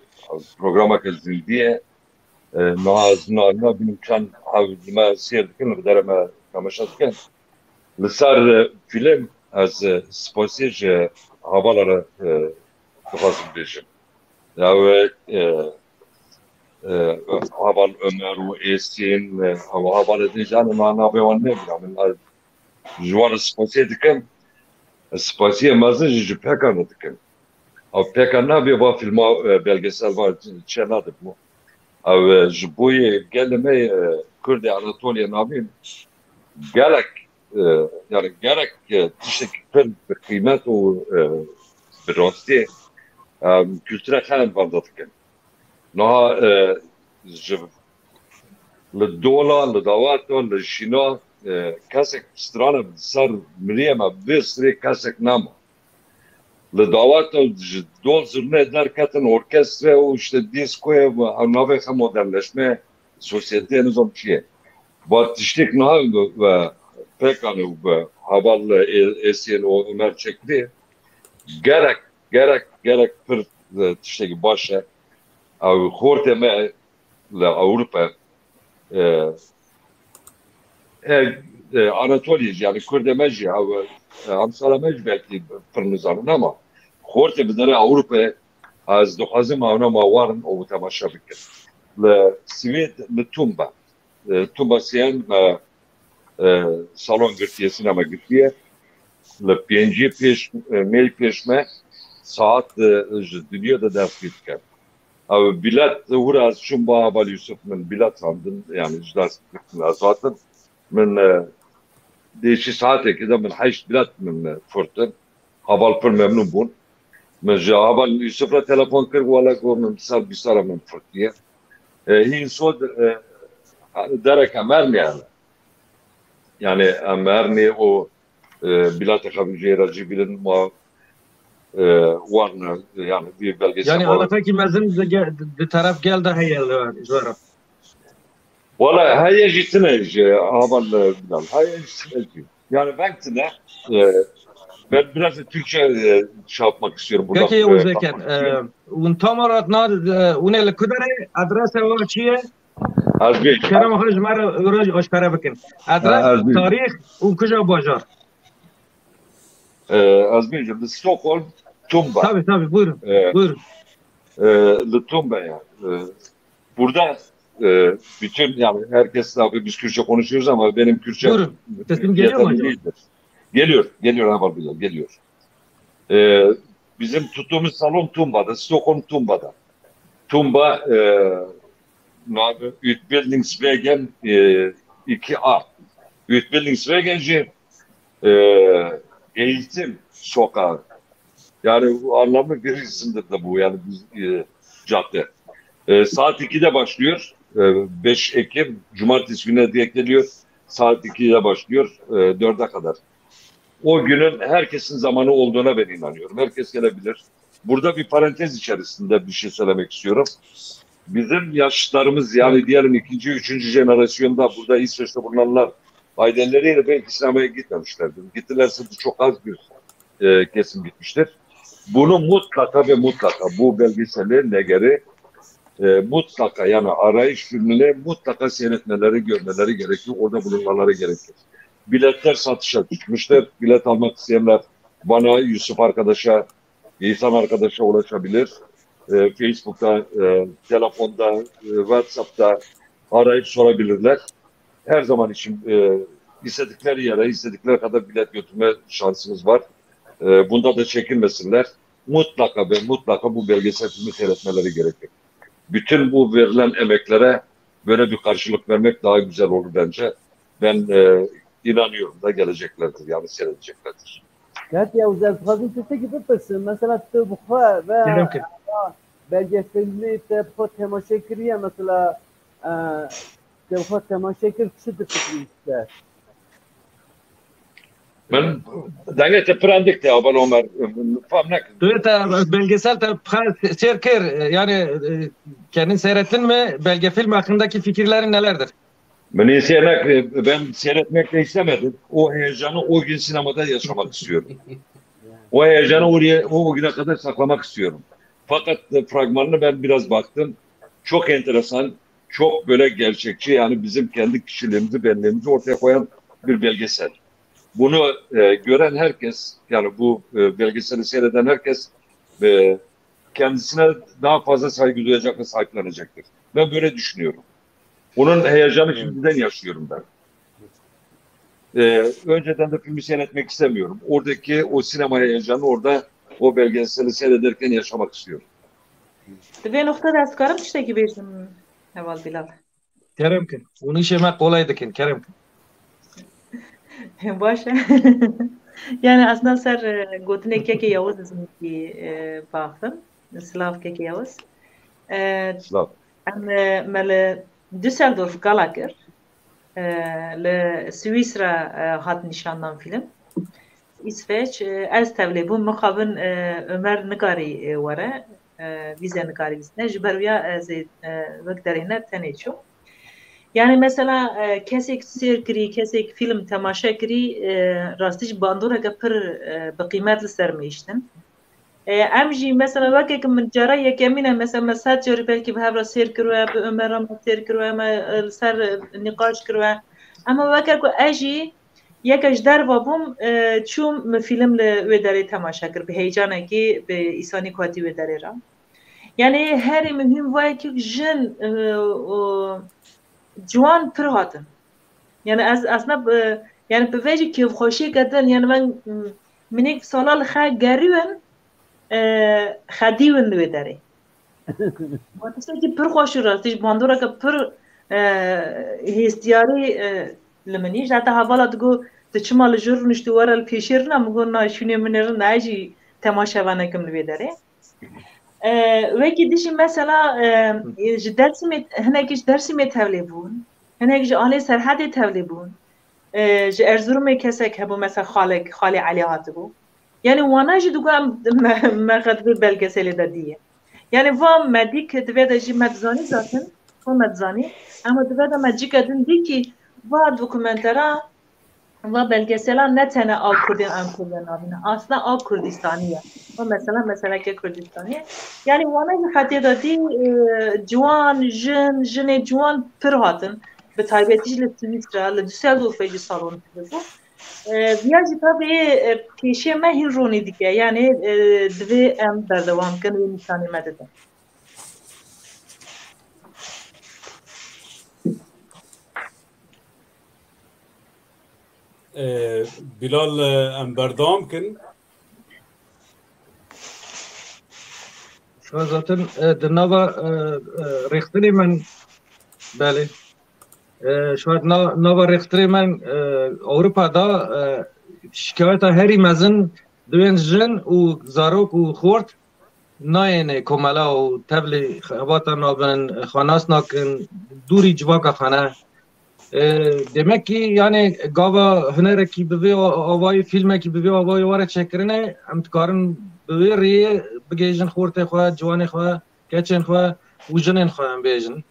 programeke zindî ye. E, niha ez na-, nabînim çend ew li me sêr dikin, li derê me temaşe dikin. Li ser, e, fîlm ez, e, spasiyê ji hevala re, e, dixwazim bêjim. Ew, e, e, heval Ömer û Êsîn, e, ew hevalê din jî, em na-, navê wan nebînim. Min, e, ji wan re spasiyê dikim. Spasiyê mezin jî ji P K K re dikim. Ew P K K nabê va fîlma, e, belgesel va çê nadibû. Ew, e, ji bo yê gelê me, e, Kurdê Anatoliyê navîn gelek, e, yani gerek, e, tiştekî pir bi qîmet û, e, bi rastî, e, kultura xwe em venda dikin. Niha, e, ji, li dola, li dawata, li jîna, e, kesek strana ser miriyê me, vê sirê kesek nema. Li dawata ji dol zirnê derketin orkestre û işte diskoyê û ew navê xwe modernleşme sosyeteyê nizam çi ye. Va tiştek niha ve pêkanê û bi heval Ê-, Êsên û Ömer çekirê. Gerek, gerek, gerek pir, e, tiştekî baş e. Ew xortê me li Ewropa, e, e, e, Anatoliyê jî, yani Kurdê me jî, ew, e, emsala me jî belkî pir nizanin ama xortê bi derê Ewropayê ez dixwazim ewna ma warin û temaşe bikin. Li Swêd, li Tumba, e, Tumba Scenen me, e, salon girtiye, sînema girtiye. Li pêncî pêş, e, mey pêş me saet, e, ji dinya de dest pê dike. Ew bilet, hûra ez çûm ba Heval Yusuf min bilet handin, yani ji dest girtin ez hatim. Min, e, dêşî saetekê de min heşt bilet min, e, firtin. Heval pir memnûn bûn. Min ji Heval Yusuf re telefon kir, wele got min ser bîsara min firtiye. E, hîn sod, e, derek em hernê hene. Yani em hernê û, e, biletê xwe jê re jî birin ma, e, warne, yani vî belgesel Yani warne. Alaqekî mezin di ge-, di, di teref gel de heye li, ji we re? Wala heye jî tine ji Heval, e, Bilal. Heye jî tine jî. Yani ben tine, e, ben biraz da Türkçe, e, şey yapmak istiyorum. Burada, Peki, e, Yavuz Eker, bakmak istiyorum. E, un tam olarak na, e, une li kudere adrese wa çiye? Azbek. Kerem xwe ji me re roj aşkare bikin. Adres, Ha, Azbek. Tarîx û kuja bajar. E, ez bêjim, li Stockholm Tumba. Tabii, tabii, buyurun. E, Buyurun. E, li Tumba yani. E, burada e, bütün, yani herkes, tabii biz Kürtçe konuşuyoruz ama benim Kürtçe Buyurun. Sesim geliyor mu yeterli acaba? Değildir. Geliyor, geliyor Heval Bilal, geliyor. E, bizim tuttuğumuz salon Tumba'da, Stockholm Tumba'da. Tumba, e, Utbildungswegen, e, iki A. Utbildungswegen, e, eğitim sokağı. Yani bu anlamlı bir isimdir de bu, yani biz, e, cadde. E, saat ikide başlıyor. E, beş Ekim, cumartesi gününe denk geliyor. Saat ikide başlıyor, e, dörde kadar. O günün herkesin zamanı olduğuna ben inanıyorum. Herkes gelebilir. Burada bir parantez içerisinde bir şey söylemek istiyorum. Bizim yaşlarımız, yani diyelim ikinci, üçüncü jenerasyonda burada İsveç'te bulunanlar aileleriyle belki sinemaya gitmemişlerdir. Gittilerse de çok az bir, e, kesim gitmiştir. Bunu mutlaka ve mutlaka bu belgeseli, Neger'i, e, mutlaka, yani arayış filmini mutlaka seyretmeleri, görmeleri gerekir, orada bulunmaları gerekir. Biletler satışa çıkmıştır. Bilet almak isteyenler bana, Yusuf arkadaşa, İhsan arkadaşa ulaşabilir. E, Facebook'ta, e, telefonda, e, WhatsApp'ta arayıp sorabilirler. Her zaman için, e, istedikleri yere, istedikleri kadar bilet götürme şansımız var. E, bunda da çekinmesinler. Mutlaka ve mutlaka bu belgesel filmi seyretmeleri gerekir. Bütün bu verilen emeklere böyle bir karşılık vermek daha güzel olur bence. Ben, e, inanıyorum da geleceklerdir, yani seyredeceklerdir. Ket ya, ez dixwazim tiştekî bipirsim. Mesela tu bi xwe ve Kerem ke. Belgeselî te bi xwe temaşe kiriye, mesela, e, te bi xwe temaşe kir, çi difikirî te? Min dengê te pir endik te, Abel Omer, fam nekim. Tu te belgesel te seyr kir, yani, e, kendin seyrettin mi? Belge film hakkındaki fikirlerin nelerdir? Beni seyretmek, ben seyretmek de istemedim. O heyecanı o gün sinemada yaşamak istiyorum. O heyecanı oraya, o güne kadar saklamak istiyorum. Fakat, e, fragmanını ben biraz baktım. Çok enteresan, çok böyle gerçekçi, yani bizim kendi kişiliğimizi, benliğimizi ortaya koyan bir belgesel. Bunu, e, gören herkes, yani bu, e, belgeseli seyreden herkes, e, kendisine daha fazla saygı duyacak ve sahiplenecektir. Ben böyle düşünüyorum. Onun heyecanı şimdiden yaşıyorum ben. E, önceden de filmi seyretmek istemiyorum. Oradaki o sinema heyecanı orada o belgeseli seyrederken yaşamak istiyorum. Di vê noqtê de ez dikarim tiştekî bêjim, Heval Bilal? Kerem kin. Hûn îşê me qolay dikin. Kerem kin. Baş e. Yani aslında ser, e, gotinê kekê Yavuz ez hingî, e, baxivim. Silav kekê Yavuz. E, Silav. Em, e, me li Düsseldorf gala kir. E, li Swîsra, e, hat nîşandan fîlm. Îsveç, e, ez tevlê bûm, mixabin, e, Ömer nikarî, e, were, e, vîze nikarî bîstine. Ji ber wîya ez ê, e, wek derêhner tenê çûm. Yani mesela, e, kesêk sêr kirî, kesêk fîlm temaşe kirî, e, rastî jî bandoreke pir, e, bi qîmet li ser me hiştin. E, em jî mesela weke ku min cara yekemîn e, mesela me sed carî belkî bi hev re sêr kiriwe, bi Ömer re me sêr kiriwe, me, e, li ser, e, nîqaş kiriwe. Ama weke ku ez jî yeke ji derva bûm, e, çûm min fîlm li wê derê temaşe kir, bi heyecanekî, bi îsanî ku hatî wê derê re. Yani herî muhîm vayekî jin, e, û ciwan pir hatin. Yani ez, aslında, e, yani bi vê jî kêfxweşiyeke din, yani ben, m-, minik sala li xe gerîwin, e, xedîwin li wê derê. Tiştekî pir xweş û rastî ji bandoreke pir, e, hêstiyarî, e, li min î. Ji heta hevala digo, tu çima li jor rûniştî were li pêşê rina, min got, na, şûnê min ê rin, ez jî temaşevanekim li vê derê. E, wekî dijî mesela, e, ji Dersimê, hinekî ji Dersimê tevlê bûn, hinek ji alê Serhedê tevlê bûn. E, ji Erzurumê kesek hebû, mesela xalek, xalê Elî hatibû. Yani wana jî digo em me, me qet vê belgeselê de diye. Yani va me dî ki divê de jî me dizanî zaten, va me dizanî, ama divê de me cike din dî ki va dokumentera, va belgesela ne tene a Kurdên Anatoliya navîne. Aslında a Kurdistanî ye. Va mesela, meseleke Kurdistanî ye. Yani wana jî xetê de dî, e, ciwan, jin, jinê ciwan pir hatin. Bi taybetî jî li Swîsra, li Düsseldorfê jî salon bû. E, viya jî tabi, e, pêşiya me hîn ronî dike. Yani, e, divê em berdewam kin û nîşanî me didin. E, Bilal, e, em berdewam kin. Şuan zaten, e, di nava, e, e, rêxistinê min, belê. E, şuan na-, nava rêxistinê min, e, Ewropa da, e, şikayeta herî mezin di wên jin û zarok û xort nayêne komela û tevlî xebata nabin, xwe nas nakin, dûrî civaka xwe ne. E, demek ki, yani, gava hunerekî bi vê a-, avayî, filmekî bi vê avayî were çêkirine, em dikarin bi vê rêyê bigihêjin xortê xwe, ciwanê xwe, keçên xwe û jinên xwe, em bêjin.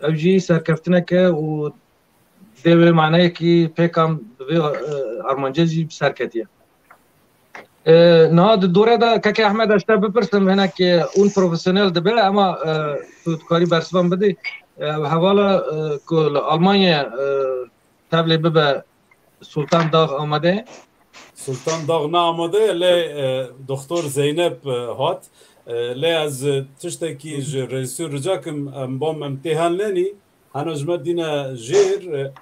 Ev jî serkeftineke û dê wê maneyekî pêkan bi vê, e, armancê jî bi ser ketiye. E, niha di dore de keke Ehmed, ez te bipirsim, hinek, e, hûn profesyonel dibe, ama, e, tu dikarî bersivan bidî. E, hevala, e, ku li Almanya, e, tevlê bibe Sultan Dağ amade? Sultan Dağ ne amade, lê, e, Doktor Zeynep, e, hat. E, lê ez, e, tiştekî ji rejîsor rica kim, em bam em tê hel nenî. Hena ji me dîne jêr, e,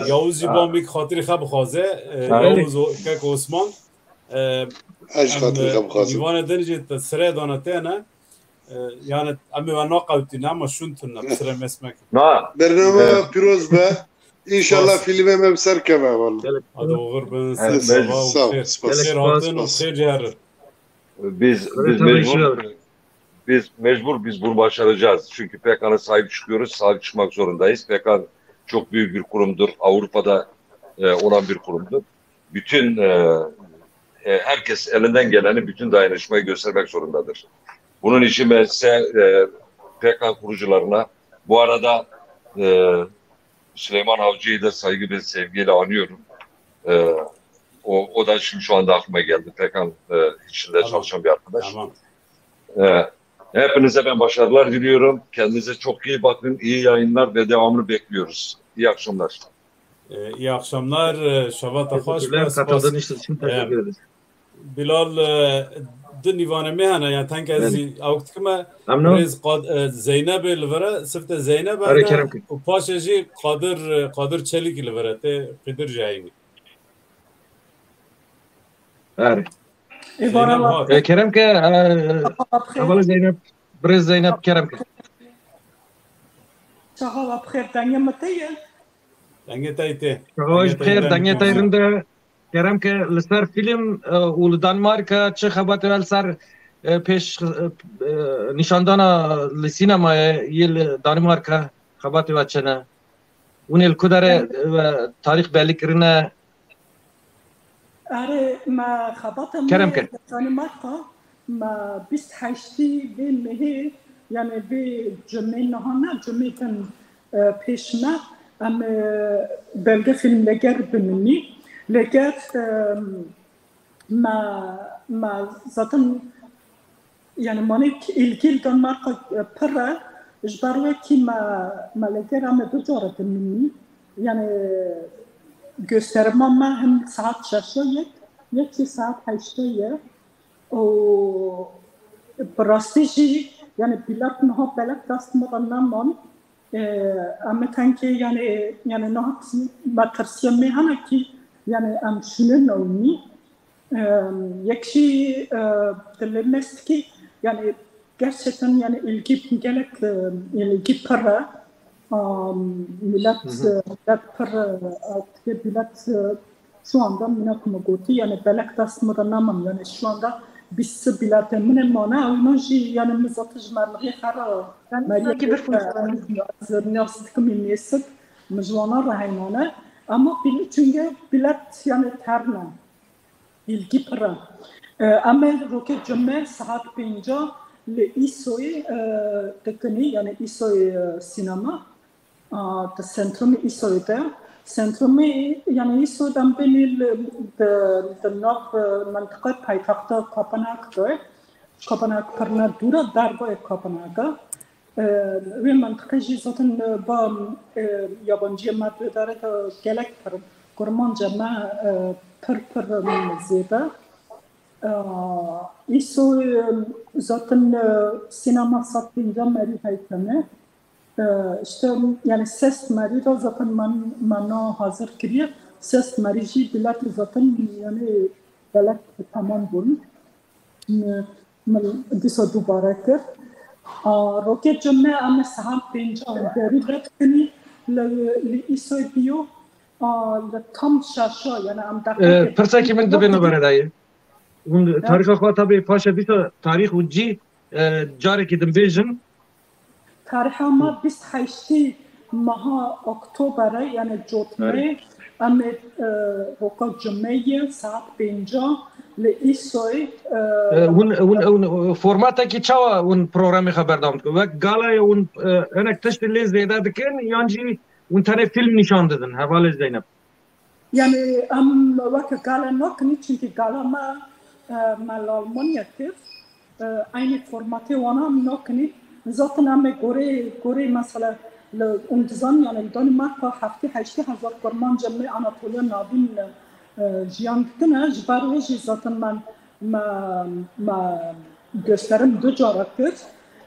Yavuz jî bam wî xatirî xwe bixwaze, e, Yavuz û kek Osman. E, Ez jî em, xatirî e, xwe bixwazim. Dîvanê din jî te sirê dane têne. E, yani em ê we naqewtîne, ama şûn tune, bi sirê mês mekin. Na. Bername pîroz be. İnşallah filmê me bi ser keve, vallahi. Hadi oxir bin, sağ ol, sağ ol, xêr. Xêr hatin û xêr jî herin. Biz, biz mecbur, biz mecbur, biz bunu başaracağız. Çünkü P K K'na sahip çıkıyoruz, sahip çıkmak zorundayız. P K K çok büyük bir kurumdur, Avrupa'da, e, olan bir kurumdur. Bütün, e, e, herkes elinden geleni, bütün dayanışmayı göstermek zorundadır. Bunun için ben size, e, P K K kurucularına, bu arada, e, Süleyman Avcı'yı da saygı ve sevgiyle anıyorum. E, o, o da şimdi şu anda aklıma geldi. P K K'nın, e, içinde çalışan bir arkadaş. Tamam. E, hepinize ben başarılar diliyorum. Kendinize çok iyi bakın. İyi yayınlar ve devamını bekliyoruz. İyi akşamlar. E, iyi akşamlar. E, şevat xweş be. Teşekkürler. Katıldığınız için teşekkür ederiz. Bilal, e, di nîvanê me hene, yani tenke ez zî awk dikime. Rêz Qad-, e, Zeynebê li vere, sifte Zeyneb hene û paşê jî Qadir, e, Qadir Çelikî li vere, tê Qidir jî heynî. Erê. Zeynep hat. E, kerem ke, e, hevala Zeynep, birêz Zeynep, kerem ke. Çaxa wa bi xêr, dengê me te ye? Dengê te tê. Çaxa wa ji bi xêr, dengê te rind e. Kerem ke li ser fîlm, e, û li Danimarka çi xebatê we li ser, e, pêş, e, e, nîşandana li sînemayê yê li Danimarka xebatê we çi ne? Hûn ê li ku derê, e, tarîx belî kirine? Erê, me xebata me Kerem ke. Li Danimarka, me bîst heştî vê mehê, yani vê cumê niha ne, cumê din, e, pêş me, em, e, belge fîlm leger binimî. Leger, e, me, me zaten, yani, manê ilgî li Danimarka, e, pir e, ji ber wê kî me, me leger em ê du care binimî. Yani, gösterima me hem saet şeşe yek, yek jî saet heşte ye. Û bi rastî jî, yani, bilet niha belek dest me de neman. E, em ê tenkê, yani, yani, niha metirsiyê me hene kî, yani, em şûnê newînî. E, yek jî, e, dilê me stikî, yani, gerçekten, yani, ilgi gelek, e, ilgi pir e. Am, millet, Hı hı. e, millet pir, e, artık millet, e, şu anda mine ku me gotî, yani belek dest me de neman, yani şu anda bîst biletê min ê mane, ewna jî, yani min zaten ji mermixê xera, Ben meriyê sanki bir konuşalım. Ez nas dikim nêsik, min ji wana re heynane. Ama bil-, çünkü bilet, yani terne. Bilgi pir e. E, em ê rokê cumê saet pênca li Îsoyê, e, dikinî, yani Îsoyê, e, sînema. A, di sentrumê Îsoyê de. Sentrumê, yani Îsoyê de em bênî li, di, di nav, e, mentiqê paytexta Kopenhag de. Kopenhag pir ne dûr e, dervayê Kopenhag e. E, wê mentiqê jî zaten, e, ba, e, yabanciyê me di wê derê de gelek pir in. Kurmanca me e, pir pir zêde. E, Îso e, zaten e, sînema sed pêncî merî heytene. E, işte yani sest merî de zaten man, mana hazır kiriye. Sest merî jî bilet zaten yani belek tamam bûn. Min dîsa dubare kir. A, rokê cumê em ê saet pênc derî vedikinî li, li Îsoy biyo, a, li tam şaşa, yani em E, deqekê pirsekî min dibê nabere dayê. Hûn tarîxa xwe tabi paşa dîsa tarîx û cî e, carekî din bêjin. Tariha me bîst heştê meha Oktobere, yani cotmeyê, em ê e, roka cumeyê saet pênca li Îsoy. E, hûn, hûn, hûn formatekî çawa hûn programê xwe berdewam dikin? Wek gala ye hûn e, hinek tiştê lê zêde dikin yan jî hûn tenê fîlm nîşan didin? Hevalê Zeynep. Yani em weke gala nakinî, çunkî gala me e, me li Almanya kir. E, eynî formatê wana em nakinî. Zaten em ê gorê, gorê mesela li, hûn dizan yani li Danimarka heftê heştê hezar kurmanca me Anatoliya Navîn e, jiyan dikine. Ji ber wê jî zaten me, me, me gösterim du cara kir.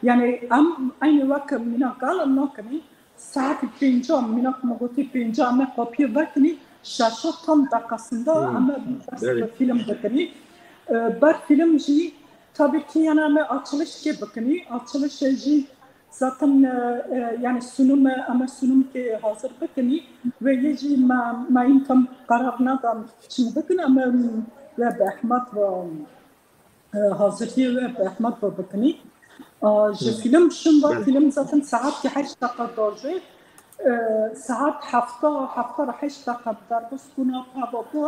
Yani em eynî weke mîna gala nakinî. Saet pênca, mînak me gotî pênca, em ê kopiyê vekinî, şeşa tam deqesinde Hmm, em ê bes belê. Fîlm bikinî. E, ber fîlm jî tabii ki yani em ê açılışkê bikinî. Açılışê jî zaten e, e, yani sunum e, em ê sunumkê hazir bikinî. Ve yê jî me, me yîn tam qerar nedan çi bikin, em ê we bi Ehmed ve e, haziriyê we bi Ehmed ve bikinî. A, ji fîlm şin ve fîlm zaten saetkî heşt deqa dajê. E, saet hefta, hefta re heşt deqa derbas bûna peva bi.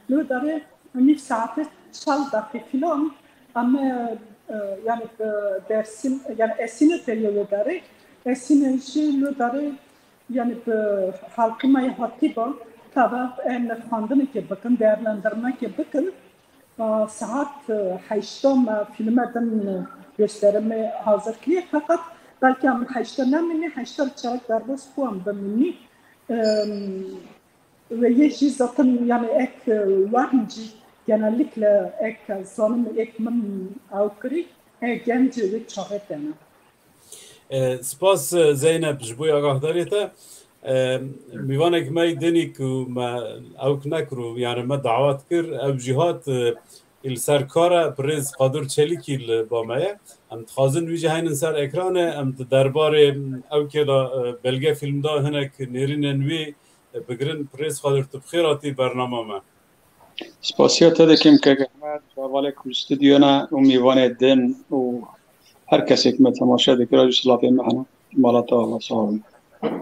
Li wê derê nîv saetê çel deqî filan. Em e, e, yani bi Dêrsim, yani Esînê têye wê derê. Esînê jî li wê derê yani bi halkî me hatî ba, tava em nirxandinekê bikin, değerlendirmekê bikin. A, saet e, heşta me fîlme din gösterime hazir kiriye. Feqet belkî em heşta nemînî, heşta li çerek derbas bû em bimînî. Em, Ve yê jî zaten yani ek e, wahn jî genellikle ek e, zanim ek min ew kirî, e, gencê wê çaxê tene. E, spas, e, Zeynep, ji bo agahdariyê te. E, mîvanek me yî dinî ku me ewk nekir û, yani, me dawet kir, ew jî hat, e, li ser kar e, Birêz Qadir Çelîkî li ba me ye. Em dixwazin wî jî heynin ser ekranê, em di derbarê ewkê de, e, belge fîlm de hinek nêrînên wî, e, bigirin. Birêz Qadir, tu bi xêr hatî bernama me. Spasiya te dikim kek Ehmed, hevalê ku stûdyo ne û mîvanê din û her kesê ku me temaşe dikir, ew jî silavê me hene. Mala te ava, sağ olun.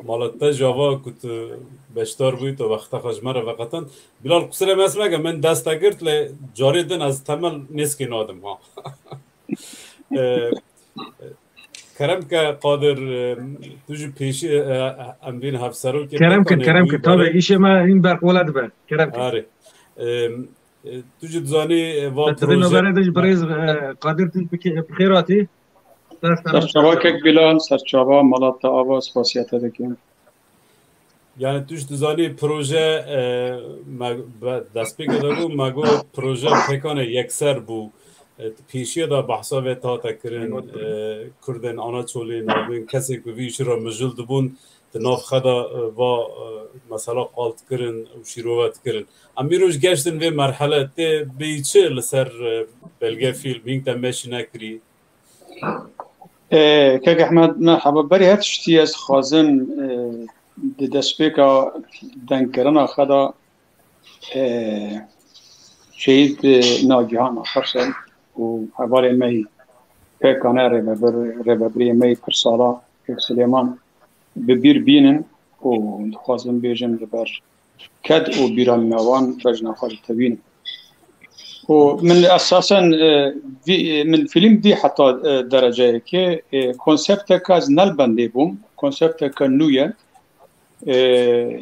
Mala te jî ava ku tu beşdar bûyî, tu wexta xwe ji me re veqetand. Bilal, qusirê me ez meke, min dest te girt, lê carê din ez temel nêskê nadim, ha. E, Kerem ke Qadir, e, tu ji pêşî, e, em bîn hevserokê Kerem kin, pêkanê kerem wî kin. Tabii, barê. Îşê me hîn berxwela dibe. Kerem kin. Arê. E, e, tu jî dizanî, e, va Te divê proje navberê de ji birêz, e, Qadir tu bi kê-, bi xêr hatî. Ser Serçava kek Bilal, serçava, mala te ava, spasiya te dikim. Yani tu jî dizanî proje, e, me be-, destpêkê de bû, me got proje pêkanê yekser bû. E, di pêşiyê de behsa vê hate kirin, e, Kurdên Anaçolî navên kesê ku vî îşî re mijûl dibûn, di nav xwe de, e, va, e, mesela qalt kirin û şîrove dikirin. Em îro jî geştin vê merhele tê bêyî çi li ser, e, belge fîlm hîn te meşî nekirî? Ê, kek Ehmed, merhaba. Berî her tiştî ez dixwazim, ê, di destpêka dengkirina xwe de, ê, şehîd, ê, Nagihan Ataşer û hevalê me yî pêkane rêvebir, rêvebirê me yî pir sala kek Silêman bi bîr bînin û dixwazim bêjim li ber ked û bîranîna wan bejna xwe li tevîn. Û min esasen, e, vî, e, min fîlm dî heta, e, dereceyekê, e, konsepteke ez ne li bendê bûm, konsepteke nû ye. E,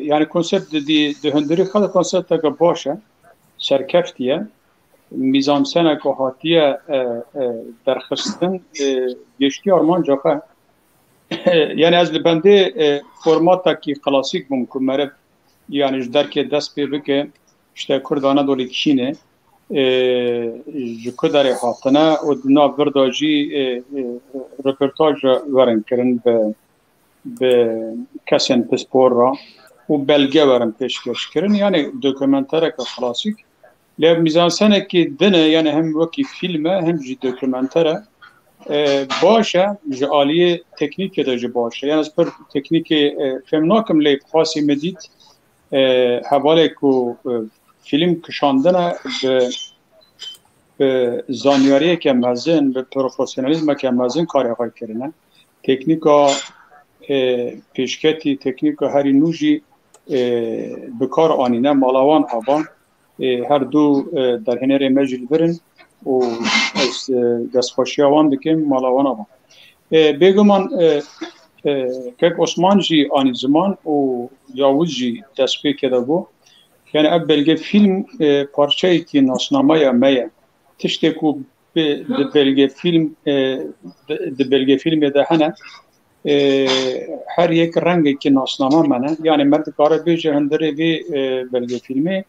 yani konsept di, di, di hundirî xwe de konsepteke baş e, serkeftî ye. Mîzanseneke hatiye, e, e, derxistin, e, gêştiye armanca xwe. Yani ez li bendê, e, formatekî klasîk bûm ku meriv yani ji derkê dest pê bike, işte Kurd Anadolê kî ne, e, ji ku derê hatine û di nav vir de jî, e, e, röportaj werin kirin bi, bi kesên pispor re û belge werin pêşkêş kirin. Yani dokumentereke klasîk. Lê mîzansenekî din e, yani hem wekî fîlm e, hem jî dokumenter e. E, baş e, ji aliyê teknîkê de jî baş e. Yani ez pir teknîkê, e, fêm nakim, lê bi xasî min dît, e, hevalê ku, e, fîlm kişandine bi, bi zanyariyeke mezin, bi profesyonelîzmeke mezin karê xwe kirine. Teknîka, e, pêşketî, teknîka herî nû jî, e, bi kar anîne, mala wan ava. E, her du, e, derhênerê me jî li vir in û ez, e, destxweşiya wan dikim, mala wan ava. E, bêguman, e, e, kek Osman jî anî ziman û Yavuz jî destpêkê de bû. Yani ev belgefîlm, e, parçeyekî nasnameya me ye. Tiştê ku bi, di belgefîlm, e, di, di belgefîlmê de hene, e, her yek rengekî nasname me ne. Yani me dikare bêje hundirê vê, e, belgefîlmê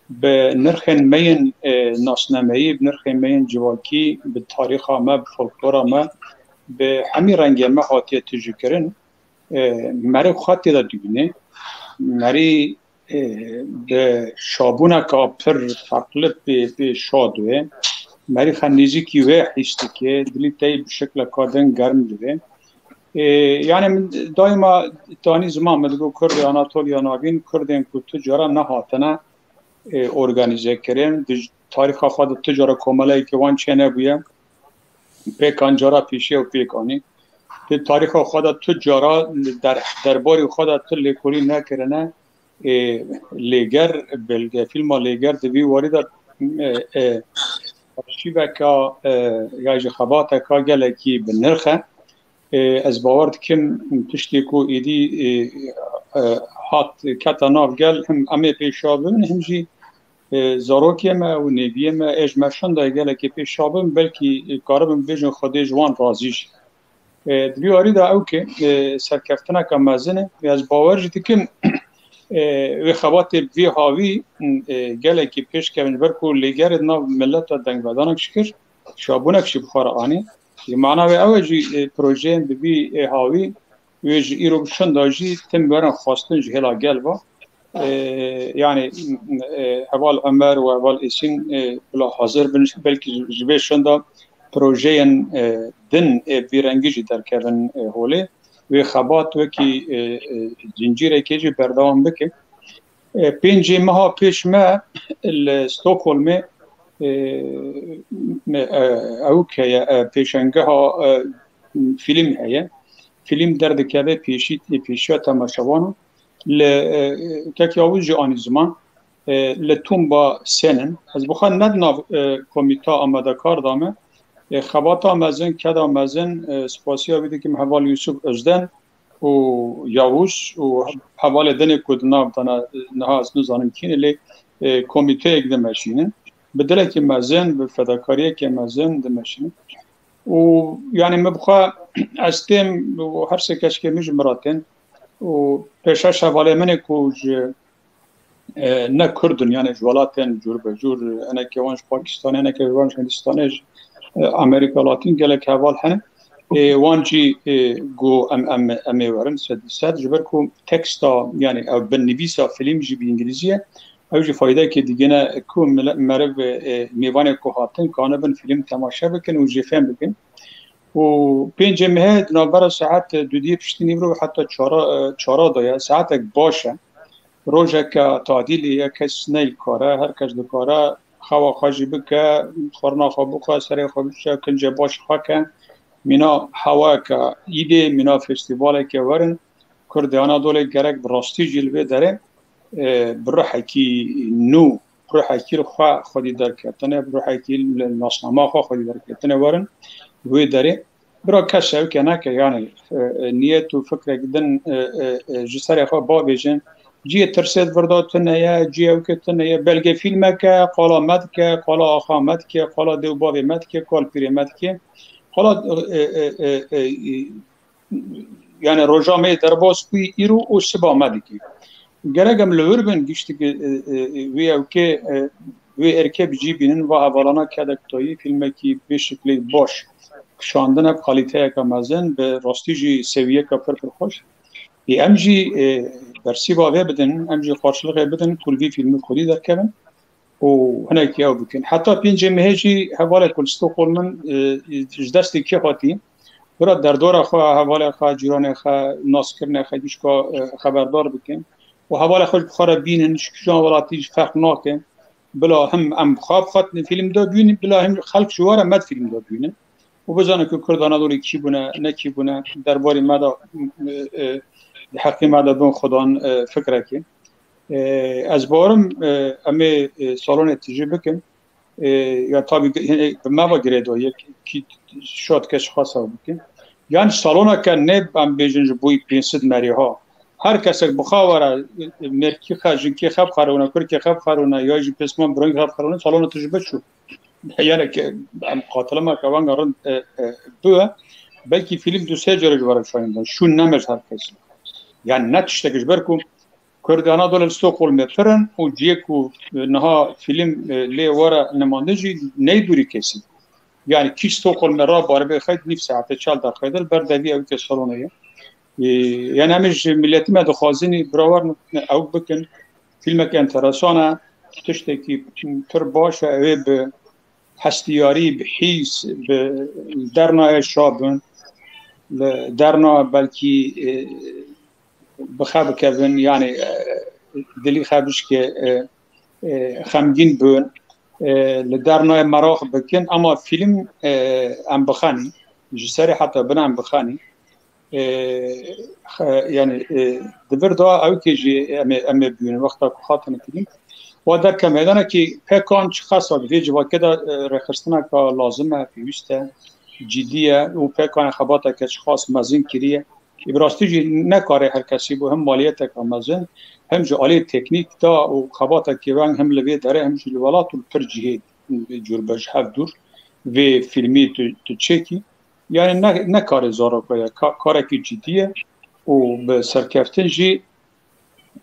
bi nirxên me yên, e, nasnameyî, bi nirxên me yên civakî, bi tarîxa me, bi folklora me, bi hemî rengê me hatiye tijîkirin. E, merê xwe tê de dibîne. Merî, e, bi şabûneka pir ferqli pê, pê şa dûye. Merî xwe nêzîkî wê hîs dike, dilî te yî bi şekleka din germ dibe. E, yani min daîma tanî ziman min digot, Kurdê Anatoliya Navîn, Kurdên ku tu cara nehatine, e, organîze kirin, di tarîxa xwe de tu cara komeleyekî wan çênebûye, pêkan cara pêşiya û pêk anî. Di tarîxa xwe de tu cara li der-, derbarî xwe de tu lêkolîn nekirine, ê, Lêger, belgefîlma Lêger di vî warî de, e, e, arşîveka, e, ya jî xebateka gelekî bi nirx e. E, ez bawer dikim tiştê ku êdî, e, e, hat kete nav gel, him em ê pêşiya bibin, him jî, e, zarokê me û nêviyê me ê ji me şinda gelekê pêşiya bibin, belkî, e, karibin bibêjin Xwedê ji wan razî jî. E, di vî warî de ew ke, e, serkeftineke mezin e. Ez bawer jî dikim, e, wê xebatê bi vî hawî, e, gelekî pêş kevin, ji ber ku Lêgerê di nav mileta dengvedanek jî kir, şabûnek jî bi xwe re anî. Ji mana wê ew e jî, e, projeyên bi vî, e, hawî, wê ji îro bi şinda jî tim werin xwestin ji hêla gel ve. E, yani, e, heval Ömer û heval Êsîn, e, bila hazir bin, belkî ji, ji vê şinda projeyên, e, din, e, vî rengî jî derkevin, e, holê. Wê xebat wekî, e, e, zincîrekê jî berdewam bike. E, pêncê meha pêş me li Stockholmê, e, me, e, ew heye, e, pêşengeha, e, fîlm heye. Fîlm derdikeve pêşî, pêşiya temaşevanan. Li, e, kek Yavuz jî anî ziman, e, li Tumba Sênin. Ez bi xwe ne di nav, e, komîta amadekar de me. E, xebata mezin, keda mezin, e, spasiya wî dikim heval Yusuf Özden û Yavuz û hevalê dinê ku di nav de ne, niha ez nizanim kî ne, lê, e, komîteyek dimeşînin. Bi dilekî mezin, bi fedakariyekê mezin dimeşînin. Û, yani, min bi xwe, ez têm û her sê keşkê min ji min re tên. Û pêşeş hevalê min ê ku ji, e, ne Kurd in, yani ji welatên cûr be cûr, hinekê wan ji Pakistanê, hinekê wan ji Hindistanê, ji, e, Amerîka Latîn, gelek heval hene. Ê, wan jî, ê, got em, em, em ê werin sed bi sed, ji ber ku teksta, yani ew binnivîsa fîlm jî bi îngilîzî ye. Ew jî faydekê digine ku mile-, meriv, e, mêvanê ku hatin, kanibin fîlm temaşe bikin û jê fêm bikin. Û pêncê mehê di navbera saet dudiyê piştî nîvro heta çara, e, çara de ye. Saetek baş e. Rojeke tadîlê ye, kes neyl kare, her kes dikare xewa xwe jî bike, xwarina xwe bixwe, serê xwe bişe, kincê baş xwe ke. Mîna hewayeke îdê, mîna festîvaleke werin. Kurdê Anadolê gerek bi rastî jî li vê derê, e, bi ruhekî nû, ruhekî xwe xwedî derketine, bi ruhekî li nasnama xwe xwedî derketine werin wê derê. Bira kes ew ke neke, yani, e, e, niyet û fikrek din, e, e, e, ji serê xwe bavêjin. Cihê tirsê di vir de tune ye, cihê ew ke tune ye. Belgefîlmeke, qala me dike, qala axa me dike, qala dê û bavê me dike, kalpîrê me dike. Qala, e, e, e, e, e, yani roja me yê derbas bûyî îro û siba me dike. Gerek em li wir bin giştikî, e, e, e, wê ewkê, e, wê erkê bi cî bînin, va hevalana kedek tayî, fîlmekî bi şiklê baş kişandine, bi kalîteyeke mezin, bi rastî jî sewiyeke pir pir xweş. Ê, em jî, e, bersîva vê bidin, em jî qarşilixê bidin, ku li vî fîlmî xwedî derkevin û hinekî ew bikin. Heta pêncê mehê jî hevalê ku li Stockholm in, e, ji destê kê hatî, bira derdora xwe, hevalê xwe, cîranê xwe, naskirinê xwe, gişka, e, xeberdar bikin. Û hevalê xwe ji bi xwe re bînin, ji kîjan welatî jî ferq nake. Bila him em bi xwe bixatin fîlm de bînin, bila him xelk ji we re me di fîlm de bînin. Û bizanin ku Kurd Anadolê kî bûne, ne kî bûne, derbarê me de, e, e, di heqê me de bin xudan, e, fikrekê. E, ez bawerim, e, em ê, e, salonê tijî bikin. E, ya tabî ge-, e, bi me ve girêdayî ye, kî şa dike ji xwe saw bikin. Yan saloneke ne em bêjin ji bo pênc sed merî ha. Her kesek bi xwe were, e, mêrkî xwe, jinkê xwe bixerûne, kurkê xwe bixerûne, ya jî pisman birayî xwe bixerûne, salona tijî biçû. Yani ke em qatilema ke wanga rind, e, e, bibe, belkî fîlm du sê carê ji we re şayîn bin. Şûn neme ji her kesî. Yani ne tiştek ji ber ku Kurd Anadolu li Stockholmê pir in û cihê ku, e, niha fîlm, e, lê were nimandin jî ney dûrî kesî. Yani kî Stockholmê ra baribê xeyt nîv saete çel deqeyde li ber devî ew ke salonê ye. E, yani em ji miletî me dixwazin birawer ew bikin. Fîlmek enteresan e. Tiştekî pir baş e. Ew ê bi hestiyarî, bi hîs, bi dernayê şa bin. Li derna belkî, e, bi xwe bikevin, yani, e, dilî xwe bişkê, e, e, xemgîn bin, e, li dernayê meraq bikin, ama fîlm, e, em bixenî, ji serê heta bin em bixenî. E, xe-, yani, e, di vir de ew kê jî em ê, em ê bînin, wexta ku hatin fîlm. Wa derke meydanekî pêkan çi xasa di vê civakê de, e, rêxirstineka lazim e, pêwîst e, cidî ye û pêkan xebateke çi xas mezin kiriye. Ê bi rastî jî ne karê her kesî bû, him maliyeteke mezin, him ji alî teknîk de û xebatekî weng him li vê derê, him jî li welat û li pir cihê cûr be ji hev dûr vê fîlmî tu, tu çêkî. Yani ne, ne karê zaroka ye, ka-, karekî cidî ye û bi serkeftin jî,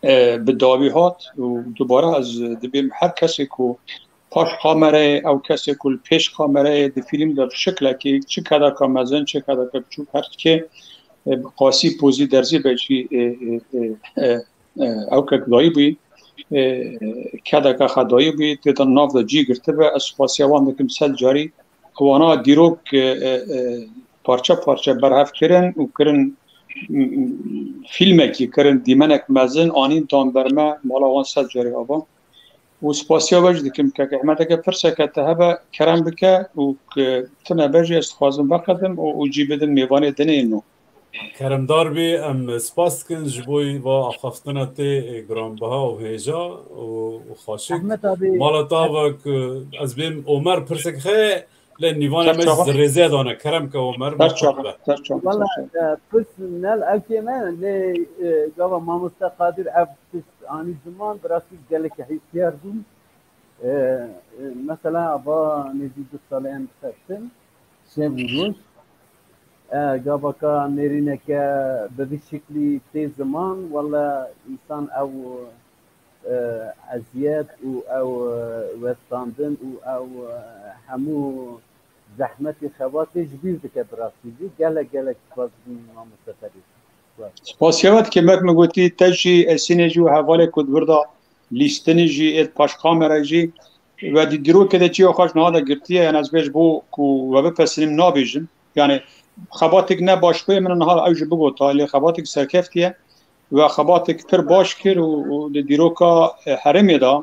e, bi dawî hat û dubare ez dibêm her kesê ku paş kamerayê, ew kesê ku li pêş kamerayê di fîlm de bi şiklekî çi kedeka mezin, çi kedeka biçûk, her kê, e, bi qasî pozî derzî be jî, e, e, e, e, e, ew kek dayî bûyî, e, kedeka xwe dayî bûyî, tê de nav de cî girtibe, ez spasiya wan dikim sed carî. Wana dîrok, e, e, e, parçe parçe berhev kirin û kirin, m-, m-, fîlmekî kirin, dîmenek mezin, anîn dan ber me, mala wan sed carî ava. Û spasiya we jî dikim, kek Ehmed, eger pirseke te hebe, kerem bike û ku tune be jî ez dixwazim veqedim û, û cî bidim mêvanê dinê nû. Keremdar bî, em spas dikin ji bo va axaftina tê giranbiha û hêja û, û xaşik. Ehmed abi, Mala te ava ku ez bêm Omer pirsek xe, lê nîvanê me Serçava. Ji rêzê dane. Kerem ke Omer, Serçava, be. Serçava, Wala, Serçava. E, pirs nel ewkê me, lê, e, gava mamoste Qadir ev tişt anî ziman, bi rastî gelek hîsiyar bûm. E, e, mesela, ava nêzî du sale em dixebtin, şev û roj. E, gavaka nêrîneke bi vî şiklî tê ziman, wele însan ew, e, eziyet û ew, e, westandin û ew, e, hemû zehmetê xebatê ji bîr dike bi rastî jî. Gelek, gelek spas dibînim mamoste Ferîd. Spasiya we dikim, wek min gotî, te jî, Esînê jî û hevalê ku di vir de lîstinî jî, êt paş kamera jî, we di dîrokê de çiya xwe ji niha de girtiye, yani ez bê ji bo ku we bipesînim nabêjim. Yani xebatek ne baş bûye min niha ew jî bigota, lê xebatek serkeftiye. We xebatek pir baş kir û, û di dîroka, e, herêmê de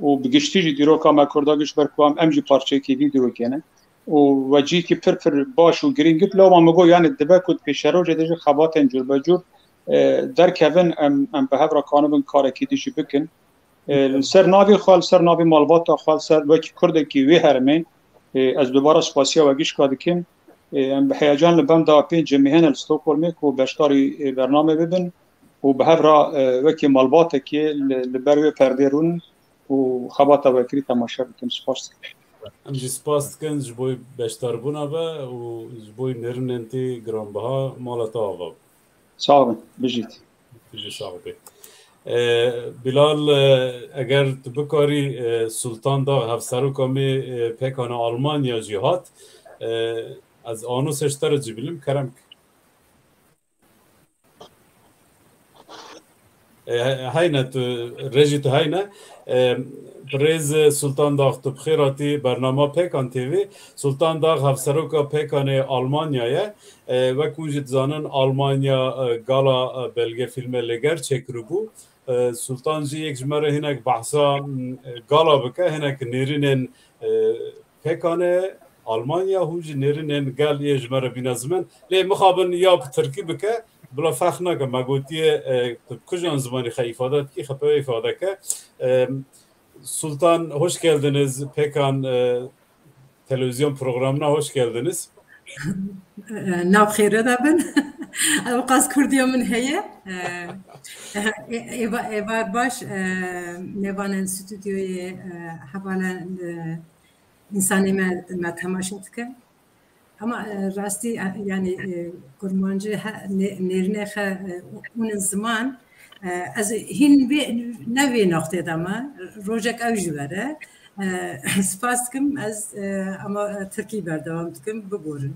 û bi giştî jî dîroka me Kurda giş ber ku em, em jî parçeyekî vî dîrokê ne. Û we cihekî pir pir baş û girîng girt. Lewma min got, yani dibe ku di pêşerojê de jî xebatên curbecûr, e, derkevin, em, em bi hev re kanibin karekî dî jî bikin. E, li ser navê xwe, li ser navê malbata xwe, li ser wekî Kurdekî wê herêmê, e, ez dubare spasiya we gişka dikim. E, em bi heyecan li benda pêncê mehê ne li Stockholmê ku beşdarî, e, bernamê bibin û bi hev re, e, wekî malbatekê li, li ber wê perdê rûnin û xebata we kirî temaşe bikin. Spas dikim. Em jî spas dikin ji bo beşdarbûna ve û ji bo nêrînên tê giranbiha, mala te ava be. Sağ olun, bijît. Tu jî sax bî. E, Bilal, e, eger tu bikarî, e, Sultan Dağ, hevseroka me, e, pêkana Almanya jî hat. E, ez anonsê ji te re cî bilim, kerem ke. E, he-, heyne tu, rejî tu heyne. E, birêz Sultan Dağ, tu bi xêr hatî bernama Pêkan T V. Sultan Dağ hevseroka Pêkanê Almanya ye. E, wek hûn jî dizanin, Almanya, e, gala, e, belgefîlme li Leger çêkiribû. E, Sultan jî yek ji me re hinek behsa, m, e, gala bike, hinek nêrînên, e, Pêkanê Almanya, hûn jî nêrînên gel yê ji me re bîne ziman. Lê mixabin ya bi tirkî bike, bila ferq nake. Me gotiye, e, tu bi kujnan zimanî xwe îfade dikî, xwe pê wê îfade ke. E, Sultan, hoş geldiniz. Pêkan, e, televizyon programına hoş geldiniz. E, nav xêre de bin. Ew qas Kurdiya min heye. E, e, êva-, êvar baş, e, nêvanên stûdyoyê, e, hevalên, e, însanê me, me temaşe dikin. Ama, e, rastî, e, yani, e, kurmancî he-, nê-, nêrînê xe, e, hûn in ziman, e, ez hîn vê, ne vê noqtê de me, rojek ew jî were. E, spas dikim, ez, e, ama, e, tirkî berdewam dikim, bigorin.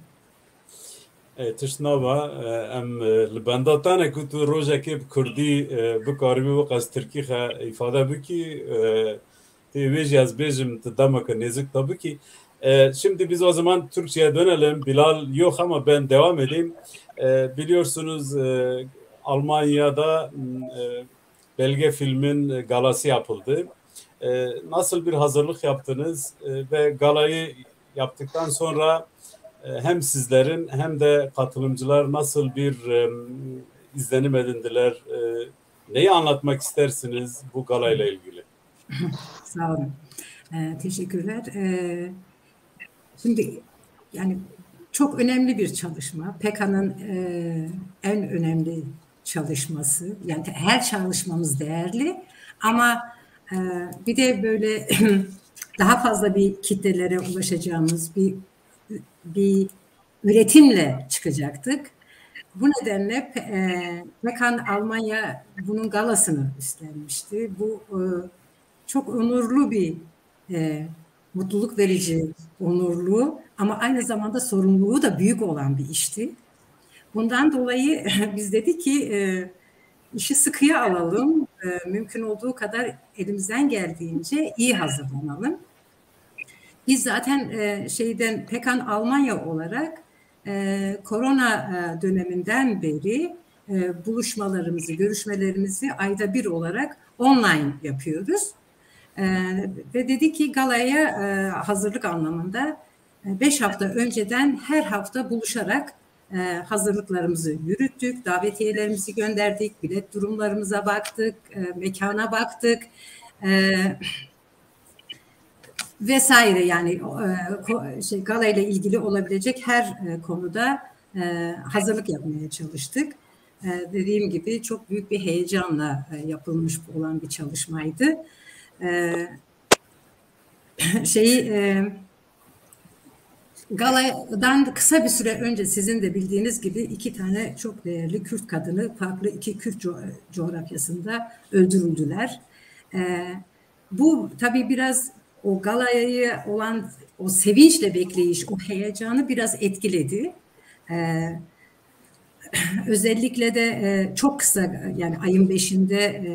E, tişt nava, e, em, e, li benda te ne ku tu rojekê bi kurdî, e, bikaribî wek ez tirkî xe îfade bikî, e, tê wê jî ez bêjim tu demeke nêzik te bikî. E, şimdi biz o zaman Türkçe'ye dönelim. Bilal yok ama ben devam edeyim. E, biliyorsunuz, e, Almanya'da, m, e, belge filmin galası yapıldı. E, nasıl bir hazırlık yaptınız? E, ve galayı yaptıktan sonra, e, hem sizlerin hem de katılımcılar nasıl bir, e, izlenim edindiler? E, neyi anlatmak istersiniz bu galayla ilgili? Sağ olun. E, teşekkürler. E, şimdi yani çok önemli bir çalışma. Peka'nın, e, en önemli çalışması. Yani te-, her çalışmamız değerli ama, e, bir de böyle daha fazla bir kitlelere ulaşacağımız bir, bir üretimle çıkacaktık. Bu nedenle Pe-, e, Pekan Almanya bunun galasını üstlenmişti. Bu, e, çok onurlu bir, e, mutluluk verici, onurlu ama aynı zamanda sorumluluğu da büyük olan bir işti. Bundan dolayı biz dedik ki, e, işi sıkıya alalım, e, mümkün olduğu kadar elimizden geldiğince iyi hazırlanalım. Biz zaten, e, şeyden, Pekan Almanya olarak, e, korona, e, döneminden beri, e, buluşmalarımızı, görüşmelerimizi ayda bir olarak online yapıyoruz. E, ve dedi ki galaya, e, hazırlık anlamında, e, beş hafta önceden her hafta buluşarak, e, hazırlıklarımızı yürüttük, davetiyelerimizi gönderdik, bilet durumlarımıza baktık, e, mekana baktık. E, vesaire yani, e, ko-, şey, galayla ilgili olabilecek her, e, konuda, e, hazırlık yapmaya çalıştık. E, dediğim gibi çok büyük bir heyecanla, e, yapılmış olan bir çalışmaydı. E, şeyi, e, galadan kısa bir süre önce sizin de bildiğiniz gibi iki tane çok değerli Kürt kadını farklı iki Kürt co-, coğrafyasında öldürüldüler. E, bu tabii biraz o galaya olan o sevinçle bekleyiş, o heyecanı biraz etkiledi. E, özellikle de, e, çok kısa, yani ayın beşinde, e,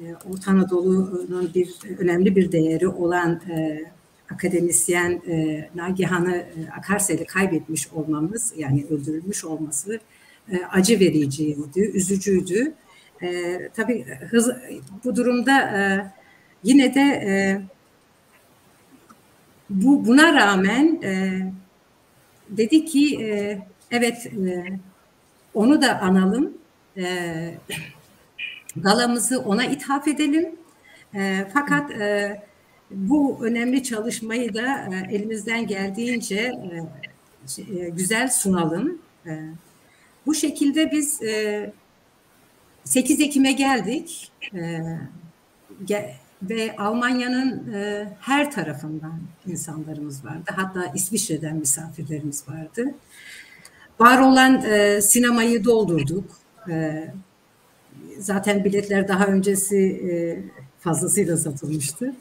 e, Orta Anadolu'nun bir önemli bir değeri olan, e, akademisyen, e, Nagihan'ı, e, Akarsel'i kaybetmiş olmamız, yani öldürülmüş olması, e, acı vericiydi, üzücüydü. E, tabii hız-, bu durumda, e, yine de, e, bu, buna rağmen, e, dedi ki, e, evet, e, onu da analım, e, galamızı ona ithaf edelim. E, fakat, e, bu önemli çalışmayı da, e, elimizden geldiğince, e, şey, e, güzel sunalım. E, bu şekilde biz, e, sekiz Ekim'e geldik. E, ge-, ve Almanya'nın, e, her tarafından insanlarımız vardı. Hatta İsviçre'den misafirlerimiz vardı. Var olan, e, sinemayı doldurduk. E, Zaten biletler daha öncesi e, fazlasıyla satılmıştı.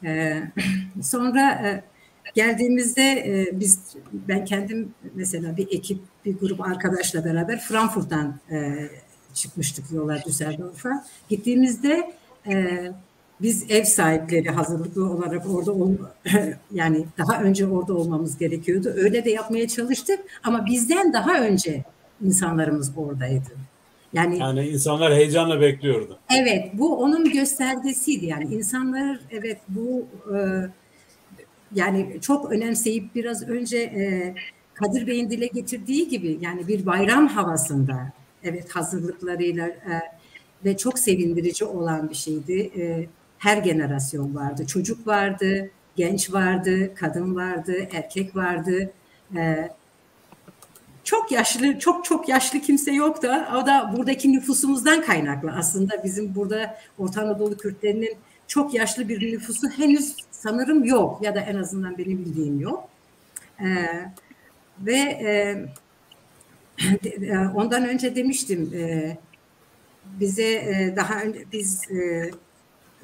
E, sonra e, geldiğimizde e, biz ben kendim mesela bir ekip, bir grup arkadaşla beraber Frankfurt'tan e, çıkmıştık yola Düsseldorf'a. Gittiğimizde e, biz ev sahipleri hazırlıklı olarak orada ol, yani daha önce orada olmamız gerekiyordu. Öyle de yapmaya çalıştık ama bizden daha önce insanlarımız oradaydı. Yani Yani insanlar heyecanla bekliyordu. Evet, bu onun göstergesiydi. Yani insanlar, evet, bu e, yani çok önemseyip biraz önce e, Kadir Bey'in dile getirdiği gibi yani bir bayram havasında, evet, hazırlıklarıyla e, ve çok sevindirici olan bir şeydi. E, her generasyon vardı. Çocuk vardı, genç vardı, kadın vardı, erkek vardı. E, çok yaşlı, çok çok yaşlı kimse yok da o da buradaki nüfusumuzdan kaynaklı. Aslında bizim burada Orta Anadolu Kürtlerinin çok yaşlı bir nüfusu henüz sanırım yok ya da en azından benim bildiğim yok. E, ve e, de- e, ondan önce demiştim e, bize e, daha önce biz e,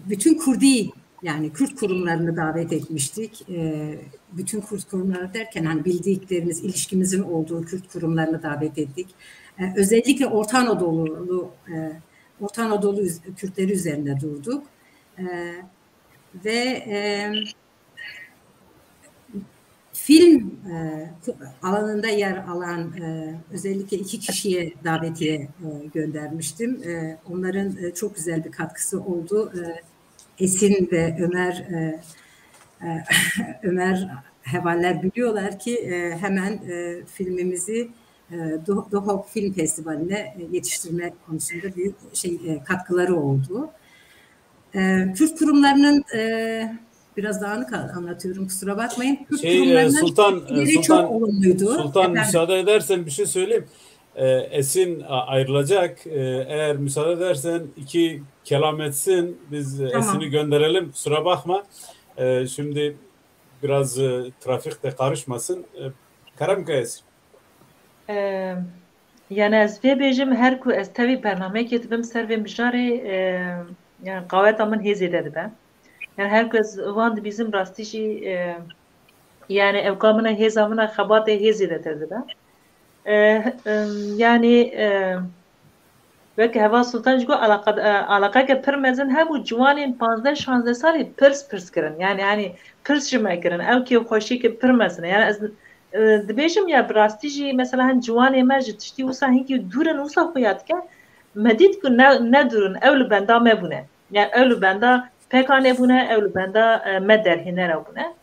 bütün Kurdi yani Kürt kurumlarını davet etmiştik. E, bütün Kürt kurumları derken hani bildiklerimiz, ilişkimizin olduğu Kürt kurumlarını davet ettik. E, özellikle Orta Anadolu, e, Orta Anadolu üz- Kürtleri üzerinde durduk. E, ve e, film e, alanında yer alan e, özellikle iki kişiye davetiye e, göndermiştim. E, onların e, çok güzel bir katkısı oldu. E, Esin ve Ömer e, e, Ömer Hevaller biliyorlar ki e, hemen e, filmimizi e, Do- Dohok Film Festivali'ne e, yetiştirme konusunda büyük şey e, katkıları oldu. E, Kürt kurumlarının e, biraz dağınık anlatıyorum, kusura bakmayın. Kürt Şey, e, kurumlarının Sultan, e, tepkileri Sultan, çok olumluydu. Sultan, Efendim? Müsaade edersen bir şey söyleyeyim. E, Esin a- ayrılacak. E, eğer müsaade edersen iki kelam etsin. Biz e, Tamam. Esin'i gönderelim. Kusura bakma. E, şimdi biraz e, trafik de karışmasın. E, Kerem ke Esin. Ee, Yani ez vê bêjim, her ku ez tevî bernameyekê dibim ser vê mijarê, e, yani qaweta min hê zêde dibe. Yani her ku ez wan dibîzim rastî jî, e, yani ewka min e, hêza min e, xebatê hê zêdetir dibe. E, em, yani e, weke Heval Sultan jî got, alaqa, e, alaqeke pir mezin hebû, ciwanên panzdeh şazdeh salî pirs pirs kirin. Yani hani pirs ji me kirin. Ew kêfxweşiyeke pir mezin e. Yani ez e, dibêjim ya bi rastî jî mesela hin ciwanê me ji tiştî wisa hinkî dûr in, wisa xuya dike. Me dît ku ne, ne dûr in, ew li benda me bûne. Yani ew li benda P K K'ê bûne, ew li benda e, me derhênera bûne.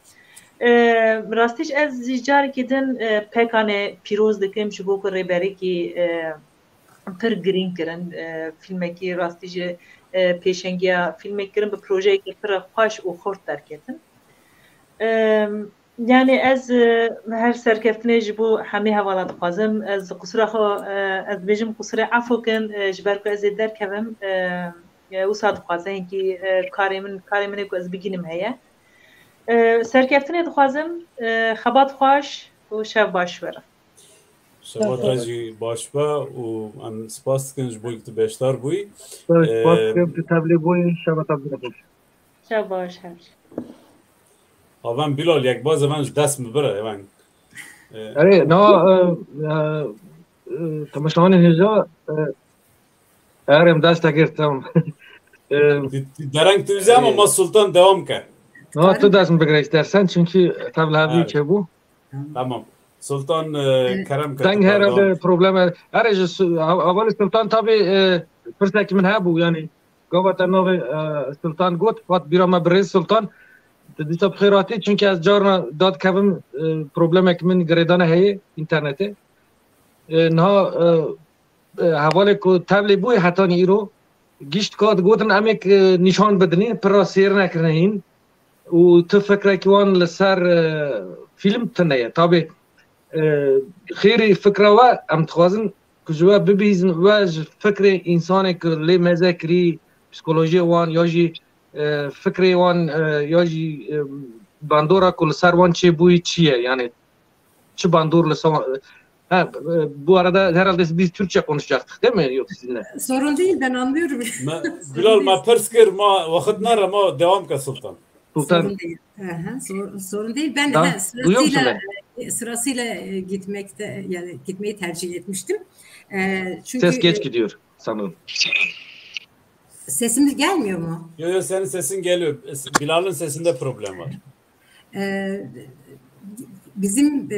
E, bi rastî jî ez jî carekî din e, P K K'ê pîroz dikim ji bo ku rêberekî e, pir girîng kirin. E, filmekî rastî jî e, pêşengiya filmek kirin, bi projeyeke pir xweş û xurt derketin. E, Yani ez e, her serkeftinê ji bo hemî hevala dixwazim. Ez qusura xwe, e, ez dibêjim qusirê efo kin, e, ji ber ku ez ê derkevim, e, e, wisa dixwaze hinkî e, karê min, karê min ê ku ez bigînim heye. E, serkeftinê dixwazim, e, xebat xweş û şev baş were. Şeva te jî baş be û em spas dikin ji bo ku tu beşdar bûyî. Spas Ee, dikim, tu tevlî bûyî, şeva te bixweş. Şev baş her. Avan Bilal, yek baz evan ji dest mi bire, evan. Ee, Erê, na, e, e, e, temaşevanên hêja, e, erê em dest te girt, tamam. E, tu- tu dereng tu bize ama ma Sultan devam ke. Na, tu dest mi bigire istersen, çünkü tevlî hevî Evet. çêbû. Tamam. Sultan, e, kerem ke. Deng herhalde problem e. Erê ji su- ha- hevalê Sultan tabi, e, pirsekî min hebû, yani gava te navê e, Sultan got, hat bîra me birêz Sultan. Tu dîsa bi xêr hatî, çünkü ez carna dadikevim, e, problemek min girêdana heye internetê. E, niha e, e, hevalê ku tevlî bûyî hetanî îro, gişt ka digotin em ê, e, nîşan bidinê, pira sêr nekirine hîn. Û tu fikrekî wan li ser, e, fîlm tune ye. Tabî, e, xêrî fikra we em dixwazin ku ji we bibihîzin, we ji fikrê însanê ku lê meze kirî, psîkolojiyê wan ya jî, e, fikrê wan, e, ya jî, e, bandora ku li ser wan çêbûyî çi ye? Yani çi bandor li ser wan, Ha, e, bu arada herhalde biz Türkçe konuşacaktık değil mi? Yok sizinle. Sorun değil, ben anlıyorum. Me, Bilal, me pirs kir, ma wexit nere, ma devam ke Sultan. Sultan, Sorun değil. Aha, sor- sorun değil. Ben Tamam. ha, Duyuyor musun sırasıyla e, sırasıyla e, gitmekte, yani gitmeyi tercih etmiştim. E, çünkü ses geç e, gidiyor sanırım. Sesimiz gelmiyor mu? Yok yok, senin sesin geliyor. Bilal'ın sesinde problem var. E, bizim e,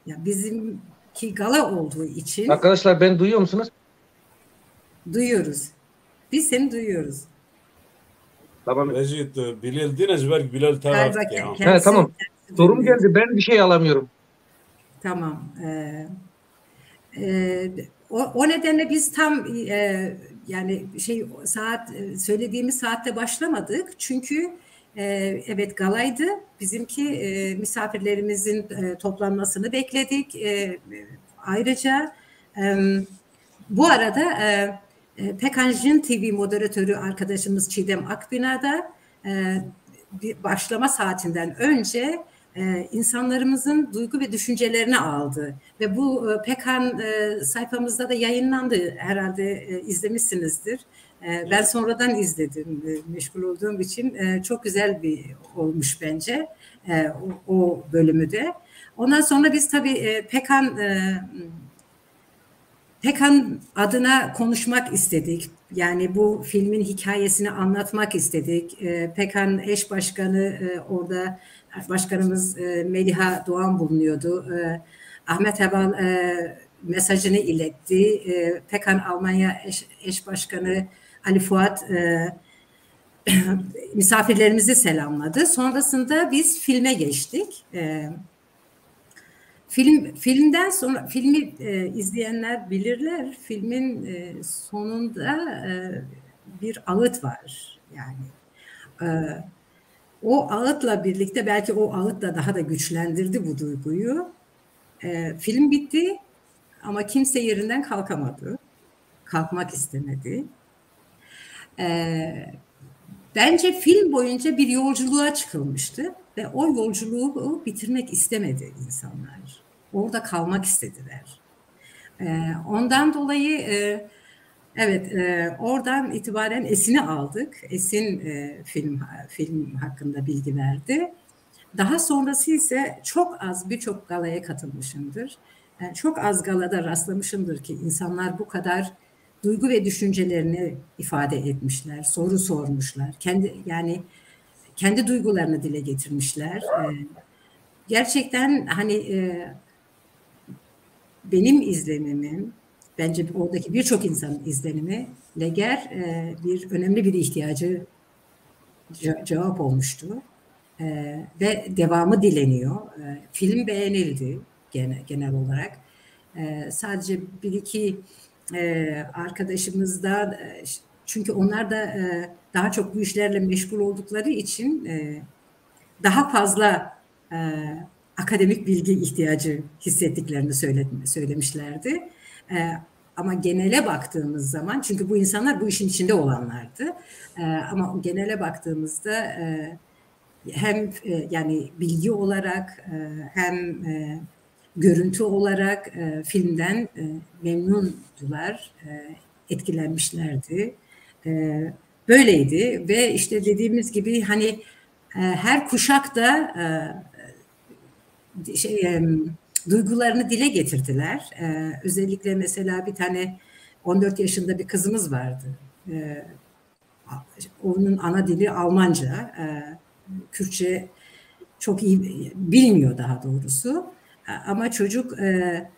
ya bizimki gala olduğu için Arkadaşlar, beni duyuyor musunuz? Duyuyoruz. Biz seni duyuyoruz. Tamam. Vejî tu Bilal dîne ji ber Bilal te Galiba artık ya. kendisi, Ha, tamam. kendisi Sorum duymuyor. Geldi. Ben bir şey alamıyorum. Tamam. Ee, e, o, o nedenle biz tam e, yani şey saat e, söylediğimiz saatte başlamadık. Çünkü e, evet galaydı. Bizimki e, misafirlerimizin e, toplanmasını bekledik. E, ayrıca e, bu arada e, e, Pekan Jin T V moderatörü arkadaşımız Çiğdem Akbina da e, bir başlama saatinden önce e, insanlarımızın duygu ve düşüncelerini aldı. Ve bu e, Pekan e, sayfamızda da yayınlandı. Herhalde e, izlemişsinizdir. E, ben sonradan izledim. E, meşgul olduğum için e, çok güzel bir olmuş bence e, o, o bölümü de. Ondan sonra biz tabii e, Pekan e, Pekan adına konuşmak istedik. Yani bu filmin hikayesini anlatmak istedik. E, Pekan eş başkanı e, orada başkanımız e, Meliha Doğan bulunuyordu. E, Ahmet Heval e, mesajını iletti. E, Pekan Almanya eş, eş başkanı Ali Fuat e, misafirlerimizi selamladı. Sonrasında biz filme geçtik. E, Film filmden sonra filmi e, izleyenler bilirler. Filmin e, sonunda e, bir ağıt var. Yani e, o ağıtla birlikte belki o ağıt da daha da güçlendirdi bu duyguyu. E, film bitti ama kimse yerinden kalkamadı. Kalkmak istemedi. Ee, bence film boyunca bir yolculuğa çıkılmıştı ve o yolculuğu bitirmek istemedi insanlar. Orada kalmak istediler. Ee, ondan dolayı e, evet e, oradan itibaren Esin'i aldık. Esin e, film film hakkında bilgi verdi. Daha sonrası ise çok az birçok galaya katılmışımdır. Yani çok az galada rastlamışımdır ki insanlar bu kadar duygu ve düşüncelerini ifade etmişler, soru sormuşlar. Kendi yani kendi duygularını dile getirmişler. Ee, gerçekten hani e, benim izlenimim, bence oradaki birçok insanın izlenimi Leger e, bir önemli bir ihtiyacı ce- cevap olmuştu. E, ve devamı dileniyor. E, film beğenildi gene, genel olarak. E, sadece bir iki e, arkadaşımızdan e, çünkü onlar da e, daha çok bu işlerle meşgul oldukları için e, daha fazla e, akademik bilgi ihtiyacı hissettiklerini söyle- söylemişlerdi. E, ama genele baktığımız zaman, çünkü bu insanlar bu işin içinde olanlardı. E, ama genele baktığımızda e, hem e, yani bilgi olarak e, hem e, görüntü olarak e, filmden e, memnundular, e, etkilenmişlerdi. E, böyleydi ve işte dediğimiz gibi hani e, her kuşak da e, şey e, duygularını dile getirdiler. E, özellikle mesela bir tane on dört yaşında bir kızımız vardı. E, onun ana dili Almanca. E, Kürtçe çok iyi bilmiyor daha doğrusu. E, ama çocuk e,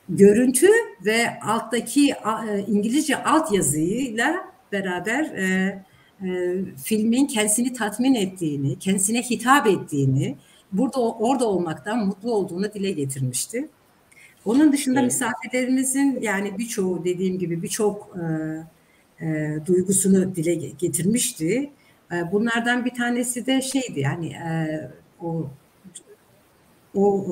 görüntü ve alttaki a- e, İngilizce altyazıyla beraber e, e, filmin kendisini tatmin ettiğini, kendisine hitap ettiğini, burada orada olmaktan mutlu olduğunu dile getirmişti. Onun dışında Evet. Misafirlerimizin yani birçoğu dediğim gibi birçok e, e, duygusunu dile ge- getirmişti. E, bunlardan bir tanesi de şeydi yani e, o o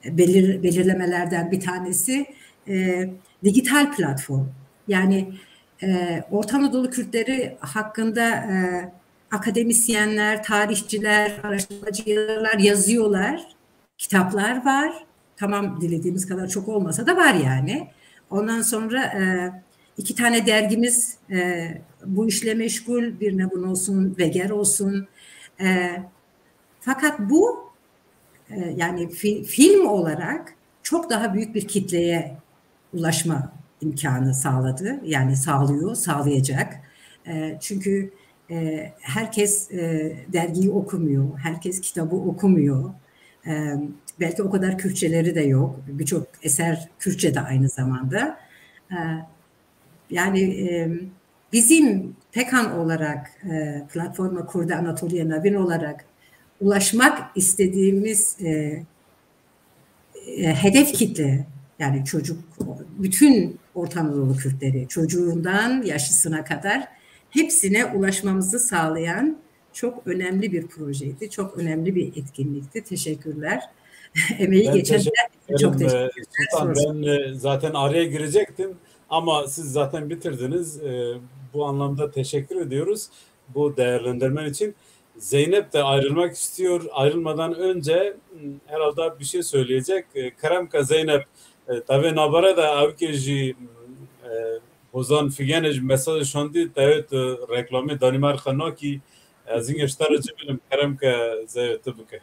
e, belir, belirlemelerden bir tanesi e, dijital platform. Yani e, Orta Anadolu Kürtleri hakkında e, akademisyenler, tarihçiler, araştırmacı yazarlar yazıyorlar. Kitaplar var. tamam, dilediğimiz kadar çok olmasa da var yani. Ondan sonra e, iki tane dergimiz e, bu işle meşgul. Bir Nebun olsun, Veger olsun. E, fakat bu e, yani fi- film olarak çok daha büyük bir kitleye ulaşma imkanı sağladı. Yani sağlıyor, sağlayacak. E, çünkü e, herkes e, dergiyi okumuyor, herkes kitabı okumuyor. E, belki o kadar Kürtçeleri de yok. Birçok eser Kürtçe de aynı zamanda. E, yani e, bizim Pekan olarak e, Platforma Kurda Anatolia Navin olarak ulaşmak istediğimiz e, e, hedef kitle, yani çocuk, bütün Orta Anadolu Kürtleri, çocuğundan yaşlısına kadar hepsine ulaşmamızı sağlayan çok önemli bir projeydi, çok önemli bir etkinlikti. Teşekkürler. Emeği Ben geçenler teşekkür çok ederim, e, teşekkürler. Sultan. Sonsuz. Ben e, zaten araya girecektim ama siz zaten bitirdiniz. E, bu anlamda teşekkür ediyoruz bu değerlendirmen için. Zeynep de ayrılmak istiyor. Ayrılmadan önce m, herhalde bir şey söyleyecek. E, Kerem ke Zeynep, e, tabi nabere de ew ke jî m, e, Hozan Figenê ji mesajê şandî, te tu reklamê Danimarka nakî, ez hingê ji te re çi bilim, Kerem ke Zeynep tu bike.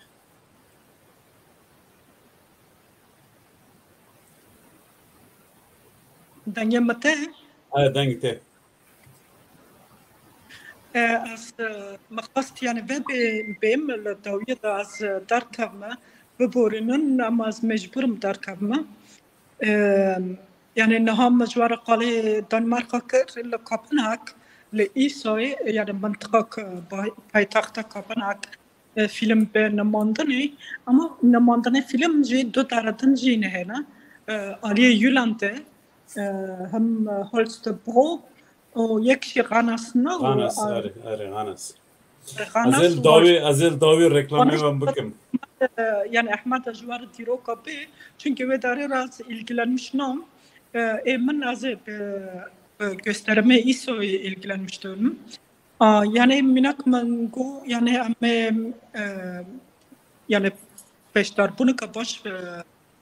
Dengê me te? He, dengê te. E, ez, e, me xwest, yani, ve bê-, bêm li dawiyê de ez, e, derkevme, biborînin, ama ez mecbûr im derkevme. E, yani, niha me ji we re qalê Danimarka kir, li Kopenhag, li Ishøj, yani, mintiqa ku bay-, paytexta Kopenhag, e, film bi nemandinê, ama nemandinê film jî du dere din jî nehêne. E, aliyê Jylland de, e, hem Holstebro û yek jî Randers, ne? Randers, A, erê, erê, Randers. Randers Ez ê li û dawî, ez ê li dawî reklamê Randers, wan bikim. e, yani Ehmed ji we re dîroka bê, çünkü wê derê re ez ilgilenmiş nam. E, ê min ez ê bi, bi gösterimê Ishøjê ilgilenmiş dibim. A, yani minak min got, yani em ê, e, yani beşdarbûnika baş, e,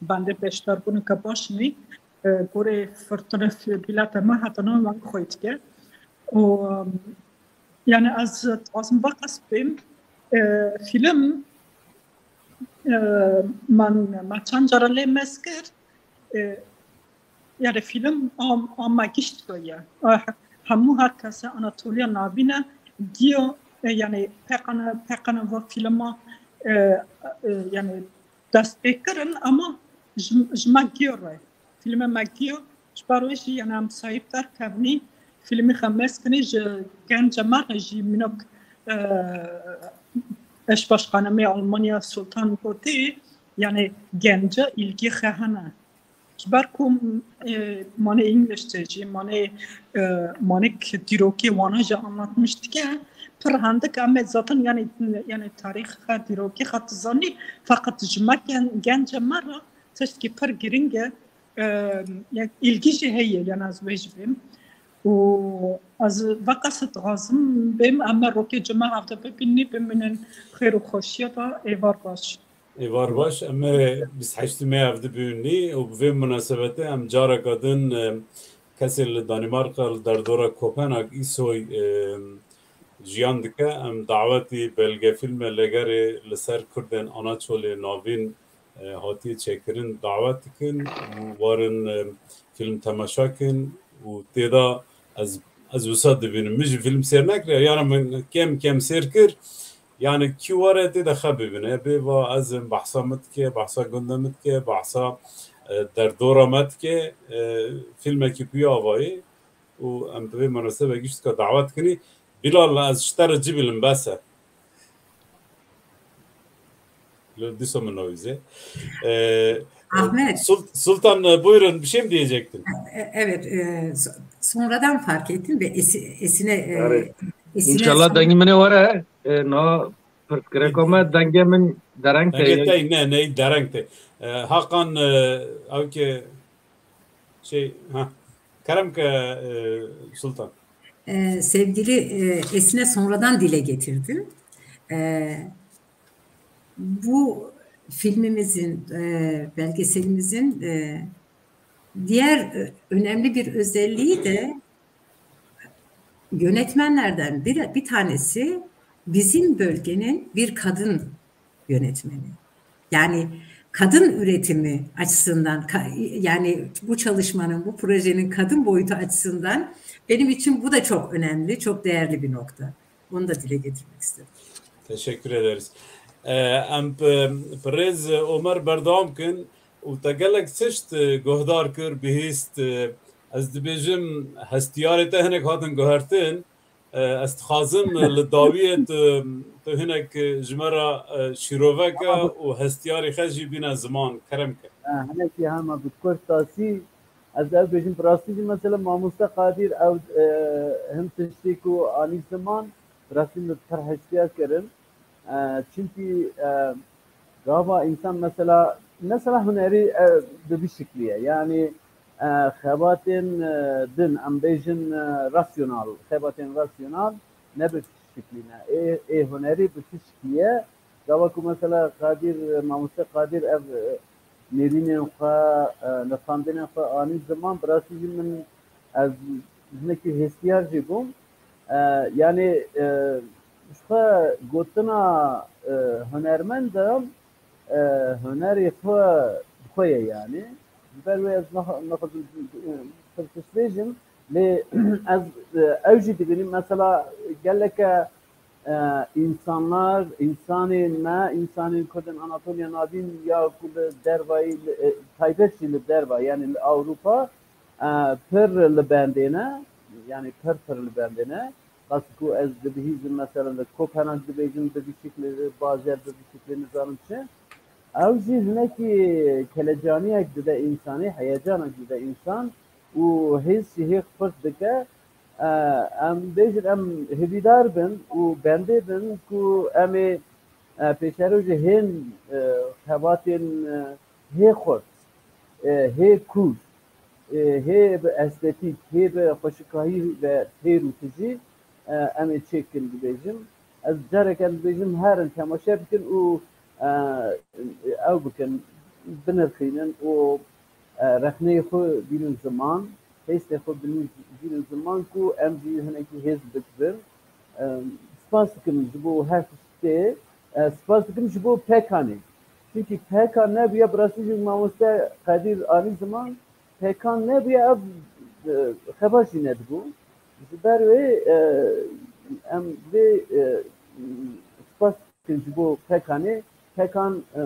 bende beşdarbûnika baş nî, e, gorê firtine bilete me heta niha me xwê dike. Û, e, yani ez dixwazim veqas bêm, e, film, e, man, man çend cara lê mez kir, e, yani film am, ama gişt ya. E, hemû her kese Anatolia nabîne giyo, e, yani peqana, peqana va filma, e, e, yani dest pê kirin, ama ji, ji me giyo re. Filmê me giyo, ji ber wê jî, yani, em sahîb derkevnî, filmê xwe mez kinî, ji gence me re jî mînak, e, eş başkanê me Almanya Sultan gotî, yani, gence ilgi xwe hene. Ji ber ku, e, manê Englishçe jî, manê, e, manik dîrokê wana jî anlatmiş dike, pir hendik em ê zaten, yani, yani, tarîxa dîrokê xwe dizanî, feqet ji me gen-, gence me re tiştekî pir girîng e, e, yani, ilgi jî heye, yani, ez wê jî bêm. Û ez veqas dixwazim bêm, em ê rokê cuma hevde bibînî, bimînin xêr û xweşiya de, êvar baş. Êvar baş, em ê bîst heştê mê hevde bibînî û bi vê munasebetê em careka din, e, kesê li Danimarka, li derdora Kopenhag, Ishøj, e, jiyan dike. Em dawetî belgefîlme Legerê li ser Kurdên Anaçolê Navîn, e, hatiye çêkirin, dawet dikin û werin, e, fîlm temaşa kin û tê de ez, ez wisa dibînim. Min jî fîlm sêr nekiriye, yana min kem kem sêr kir. Yani kî were tê de xe bibîne. Bê va ez im, behsa min dike, behsa gunda min dike, behsa, e, derdora me dike. E, fîlmekî ku ya avayî û em bi vê munasebe gişt ka dawet kinî. Bilal, ez ji te re cibîlim, bes e. Lo dîsa min navîze. Ee, Ahmet. Sul- Sultan, e, buyurun, bir şey mi diyecektin? E, Evet, e, so- sonradan fark ettim ve esi- Esin'e e, Evet. Esin'e İnşallah sor- dengê min ê were. E, na pirsgirêka me dengê min dereng Dengê te. te ne, ne dereng te. E, Hakan, e, ew ki şey, ha. Kerem ke, e, Sultan. E, sevgili e, Esin'e sonradan dile getirdim. E, bu filmimizin, e, belgeselimizin, e, diğer, e, önemli bir özelliği de yönetmenlerden bir, bir tanesi bizim bölgenin bir kadın yönetmeni. Yani kadın üretimi açısından, ka-, yani bu çalışmanın, bu projenin kadın boyutu açısından benim için bu da çok önemli, çok değerli bir nokta. Onu da dile getirmek istedim. Teşekkür ederiz. Ee, em bi, bi rêz Omer berdewam kin û te gelek tişt, e, guhdar kir, bihîst, e, ez dibêjim hestiyarê te hinek hatin guhertin. E, ez dixwazim, e, li dawiyê tu, tu hinek, e, ji me re, e, şîrove ke û hestiyarê xwe jî bîne ziman. Kerem ke. E, hinekî hema bi kurtasî, ez ew bêjim, bi rastî jî mesela mamoste Qadir ew, e, hin tiştê ku anî ziman, bi rastî min pir hestiyar kirin. E, çimkî, e, gava însan mesela, mesela hunerî, e, bi vî şiklî ye. Yanî, e, xebatên, e, din, em bêjin, e, rasyonal, xebatên rasyonal ne bi tişt şiklî ne. Ê, ê hunerî bi tişt şiklî ye. Gava ku mesela Qadir, e, mamoste Qadir ev, e, nêrînên xwe, e, nirxandinên xwe anî ziman, bi rastî jî min ez hinekî hêstiyar jî bûm. E, yanî, e, ji xwe gotina, e, hunermend de, e, hunerê xwe bi xwe ye yanî. Ji ber wê ez nax-, naxwazim, e, pir tişt bêjim, lê ez, e, ew jî dibînim, mesela geleke, e, însanlar, însanên me, însanên Kurdên Anatoliya Navîn ya ku li dervayî, li, e, taybet jî li derva, yanî li Ewropa, e, pir li bendê ne, yanî pir pir li bendê ne. Qas ku ez dibihîzim, mesela li Kopenhag dibêjim, bi vî şiklê, Basel bi vî şiklê, nizanim çi. Ew jî hinekî kelecaniyek dide însanî, heyecanek dide însan û hêz jî hê xurt dike. E, em bêjin, em hêvîdar bin û bendê bin ku em ê, e, pêşerojê hên, e, xebatên, e, hê xurt, e, hê kûr, e, hê bi estetîk, hê bi xweşikahî ve têr û tijî, e, em ê çêkin dibêjim. Ez careke dibêjim herin temaşe bikin û, e, ew bikin, binirxînin û, e, rexneyê xwe bînin ziman, hêstê xwe bînin, bînin ziman ku em jî hinekî hêz bidibin. E, spas dikim ji bo her tiştê, e, spas dikim ji bo Pekanê. Çimkî Pekan nebûya, bi rastî jî mamoste Qedîr anî ziman, Pekan nebûye ev, e, xebat jî nedibû. Ji ber wê, e, em vê, e, spas dikin ji bo Pekanê. Pekan, e,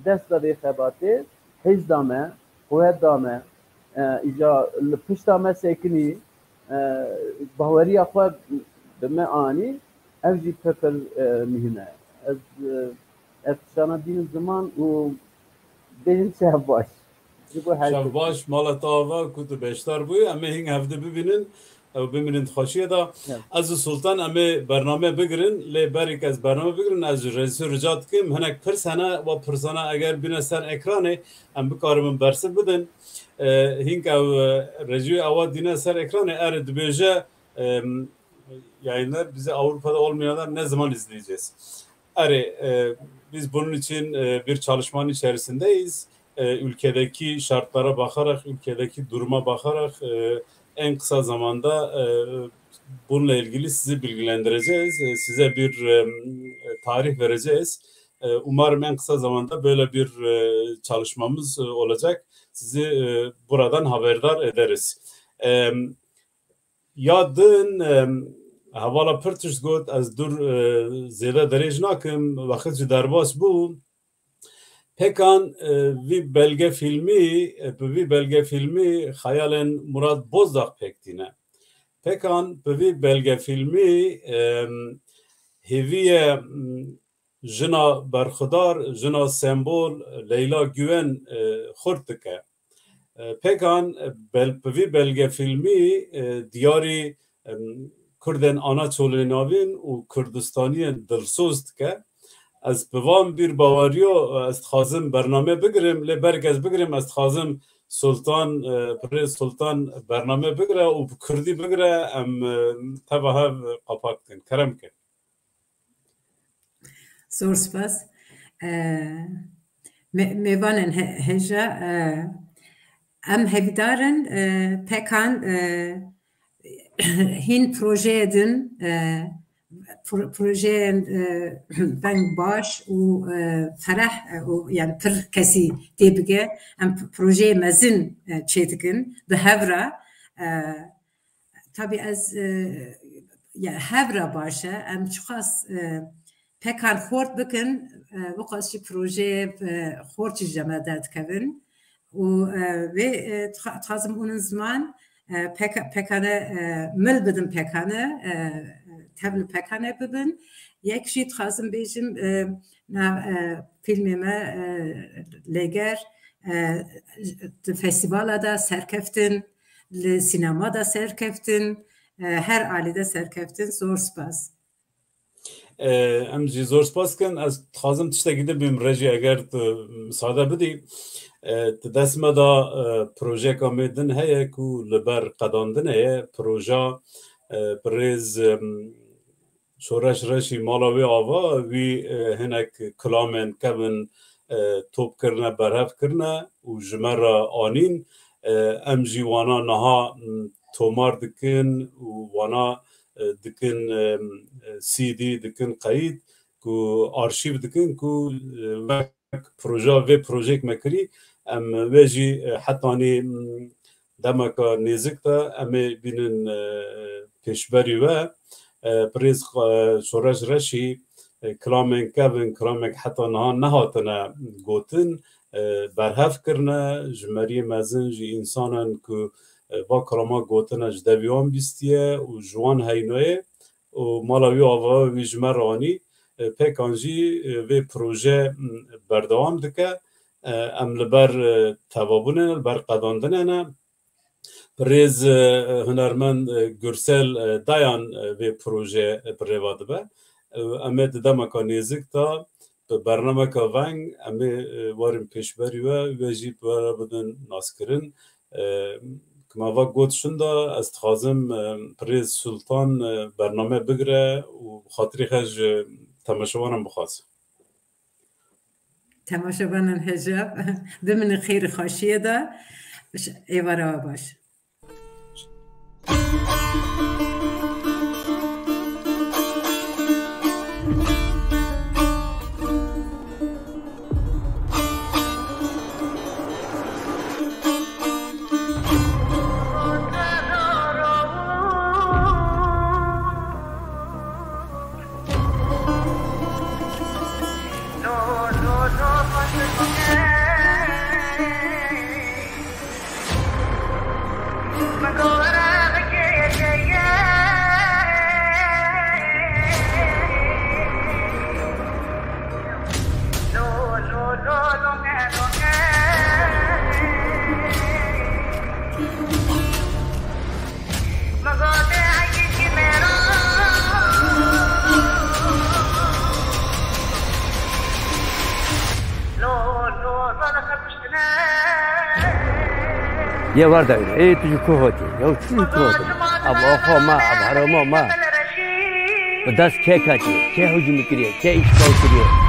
dest da vê xebatê, hêz da me, quwet da me, e, îca li pişta me sekinî, e, baweriya xwe bi me anî, ev jî pir pir, e, muhîm e. Ez, e, ev tiştana bînim ziman û bêjim şev baş. Ji bo her kes. Şev baş, mala te ava ku tu beşdar bûyî, em ê hîn hevdî bibînin, ew bimînin di xweşiyê de. Evet. Ez û Sultan em ê bername bigirin, lê berî ku ez bername bigirin, ez ji rejîsor rica dikim, hinek pirs hene, wa pirsana eger bîne ser ekranê, em bikaribin bersiv bidin. E, hîn ku ew, e, rejî ewa dîne ser ekranê, erê dibêje, e, yayınlar bizi Avrupa'da olmayanlar ne zaman izleyeceğiz? Erê, e, biz bunun için, e, bir çalışmanın içerisindeyiz. E, ülkedeki şartlara bakarak, ülkedeki duruma bakarak, e, en kısa zamanda, e, bununla ilgili sizi bilgilendireceğiz. E, size bir, e, tarih vereceğiz. E, umarım en kısa zamanda böyle bir, e, çalışmamız, e, olacak. Sizi, e, buradan haberdar ederiz. E, Ya din, em, hevala pir tişt got, ez dûr, e, zêde dirêj nakim, wext jî derbas bû. Pekan, e, vî belgefîlmî, e, bi vî belgefîlmî xeyalên Murat Bozdax pêk tîne. Pekan bi vî belgefîlmî, em, hêviye, m, jina berxudar, jina sembol Leyla Güven, e, xurt dike. E, Pekan, e, bel-, bi vî belgefîlmî, e, diyarî, em, Kurdên Ana Çolê Navîn û Kurdistaniyên dilsoz dike. Ez bi van bîrbaweriyo, e, ez dixwazim bername bigirim, lê berek ez bigirim, ez dixwazim Sultan, e, Pirê Sultan bername bigire û bi kurdî bigire, em, e, teva hev qapak dikin. Kerem ke. Zor spas. Ee, Me-, mêvanên he-, hêja, e, em hevîdar in, e, pekan, e, hîn projeyê din, e, pro-, projeyên, e, veng baş û, e, fereh, e, û, yani pir kesî tê bige. Em p-, projeyê mezin, e, çêdikin bi hev re, e, Tabî ez, e, ya hev re baş e. Em çiqas, e, pekan xort bikin, e, wiqas jî projeyê, e, xort jî ji me derdikevin. Û, e, vê, e, dixa-, dixwazim hûn in ziman, e, peka-, pekane, e, mil bidin pekane, e, tev li pekane bibin. Yek jî dixwazim bêjim, e, nav, e, fîlmê me, e, Lêger, e, di festîvala de serkeftin, li sînema de serkeftin, e, her alî de serkeftin. Zor spas. E, em jî zor spas dikin. Ez dixwazim tiştekî din bêm rejî, eger tu misade bidî. E, di dest me de, e, projeyeka me din heye ku li ber qedandinê ye. Proja, e, birêz, e, Şoreş Reşî mala wê ava, wî, e, hinek kilamên kevin, e, top kirine, berhev kirine û ji me re anîn. E, em jî wana niha, m, tomar dikin û wana, e, dikin, e, C D dikin qeyîd, ku arşîv dikin, ku, e, wek proje, vê projeyek me kirî, em wê jî, e, hetanî, m, demeka nêzik de em ê bînin, e, pêşberî we. E, birêz, e, Şoreş Reşî, e, kilamên kevin, kilamek heta niha nehatine gotin, e, berhev kirine, ji meriyê mezin, ji însanan ku, e, va kilama gotine ji devî wan bîstiye û ji wan heynoyê û mala wî ava wî ji me re anî. E, Pêkan jî, e, vê proje, m, berdewam dike. E, em li ber, e, tevabûnê ne, li ber qedandinê ne. Birêz, e, hunermend, e, Gursel, e, Dayan, e, vê proje, e, bi rêva dibe. E, em ê di demeka nêzik de bi bernameka veng em ê, e, werin pêşberî we, wê jî bi we re bidin naskirin. E, ku me va got şinda, ez dixwazim, e, birêz Sultan, e, bername bigire û xatirê xwe ji temaşevanan bixwaz. Temaşevanên hêja, bimînin xêr û xweşiyê de. Êvara we baş. Ye war da, ê tu ji ku hatî? Ya çi ji ku hatî? Ev axa me, ev herêma me. Bi dest kê ketî? Kê hicûm kiriye? Kê îşgal kiriye?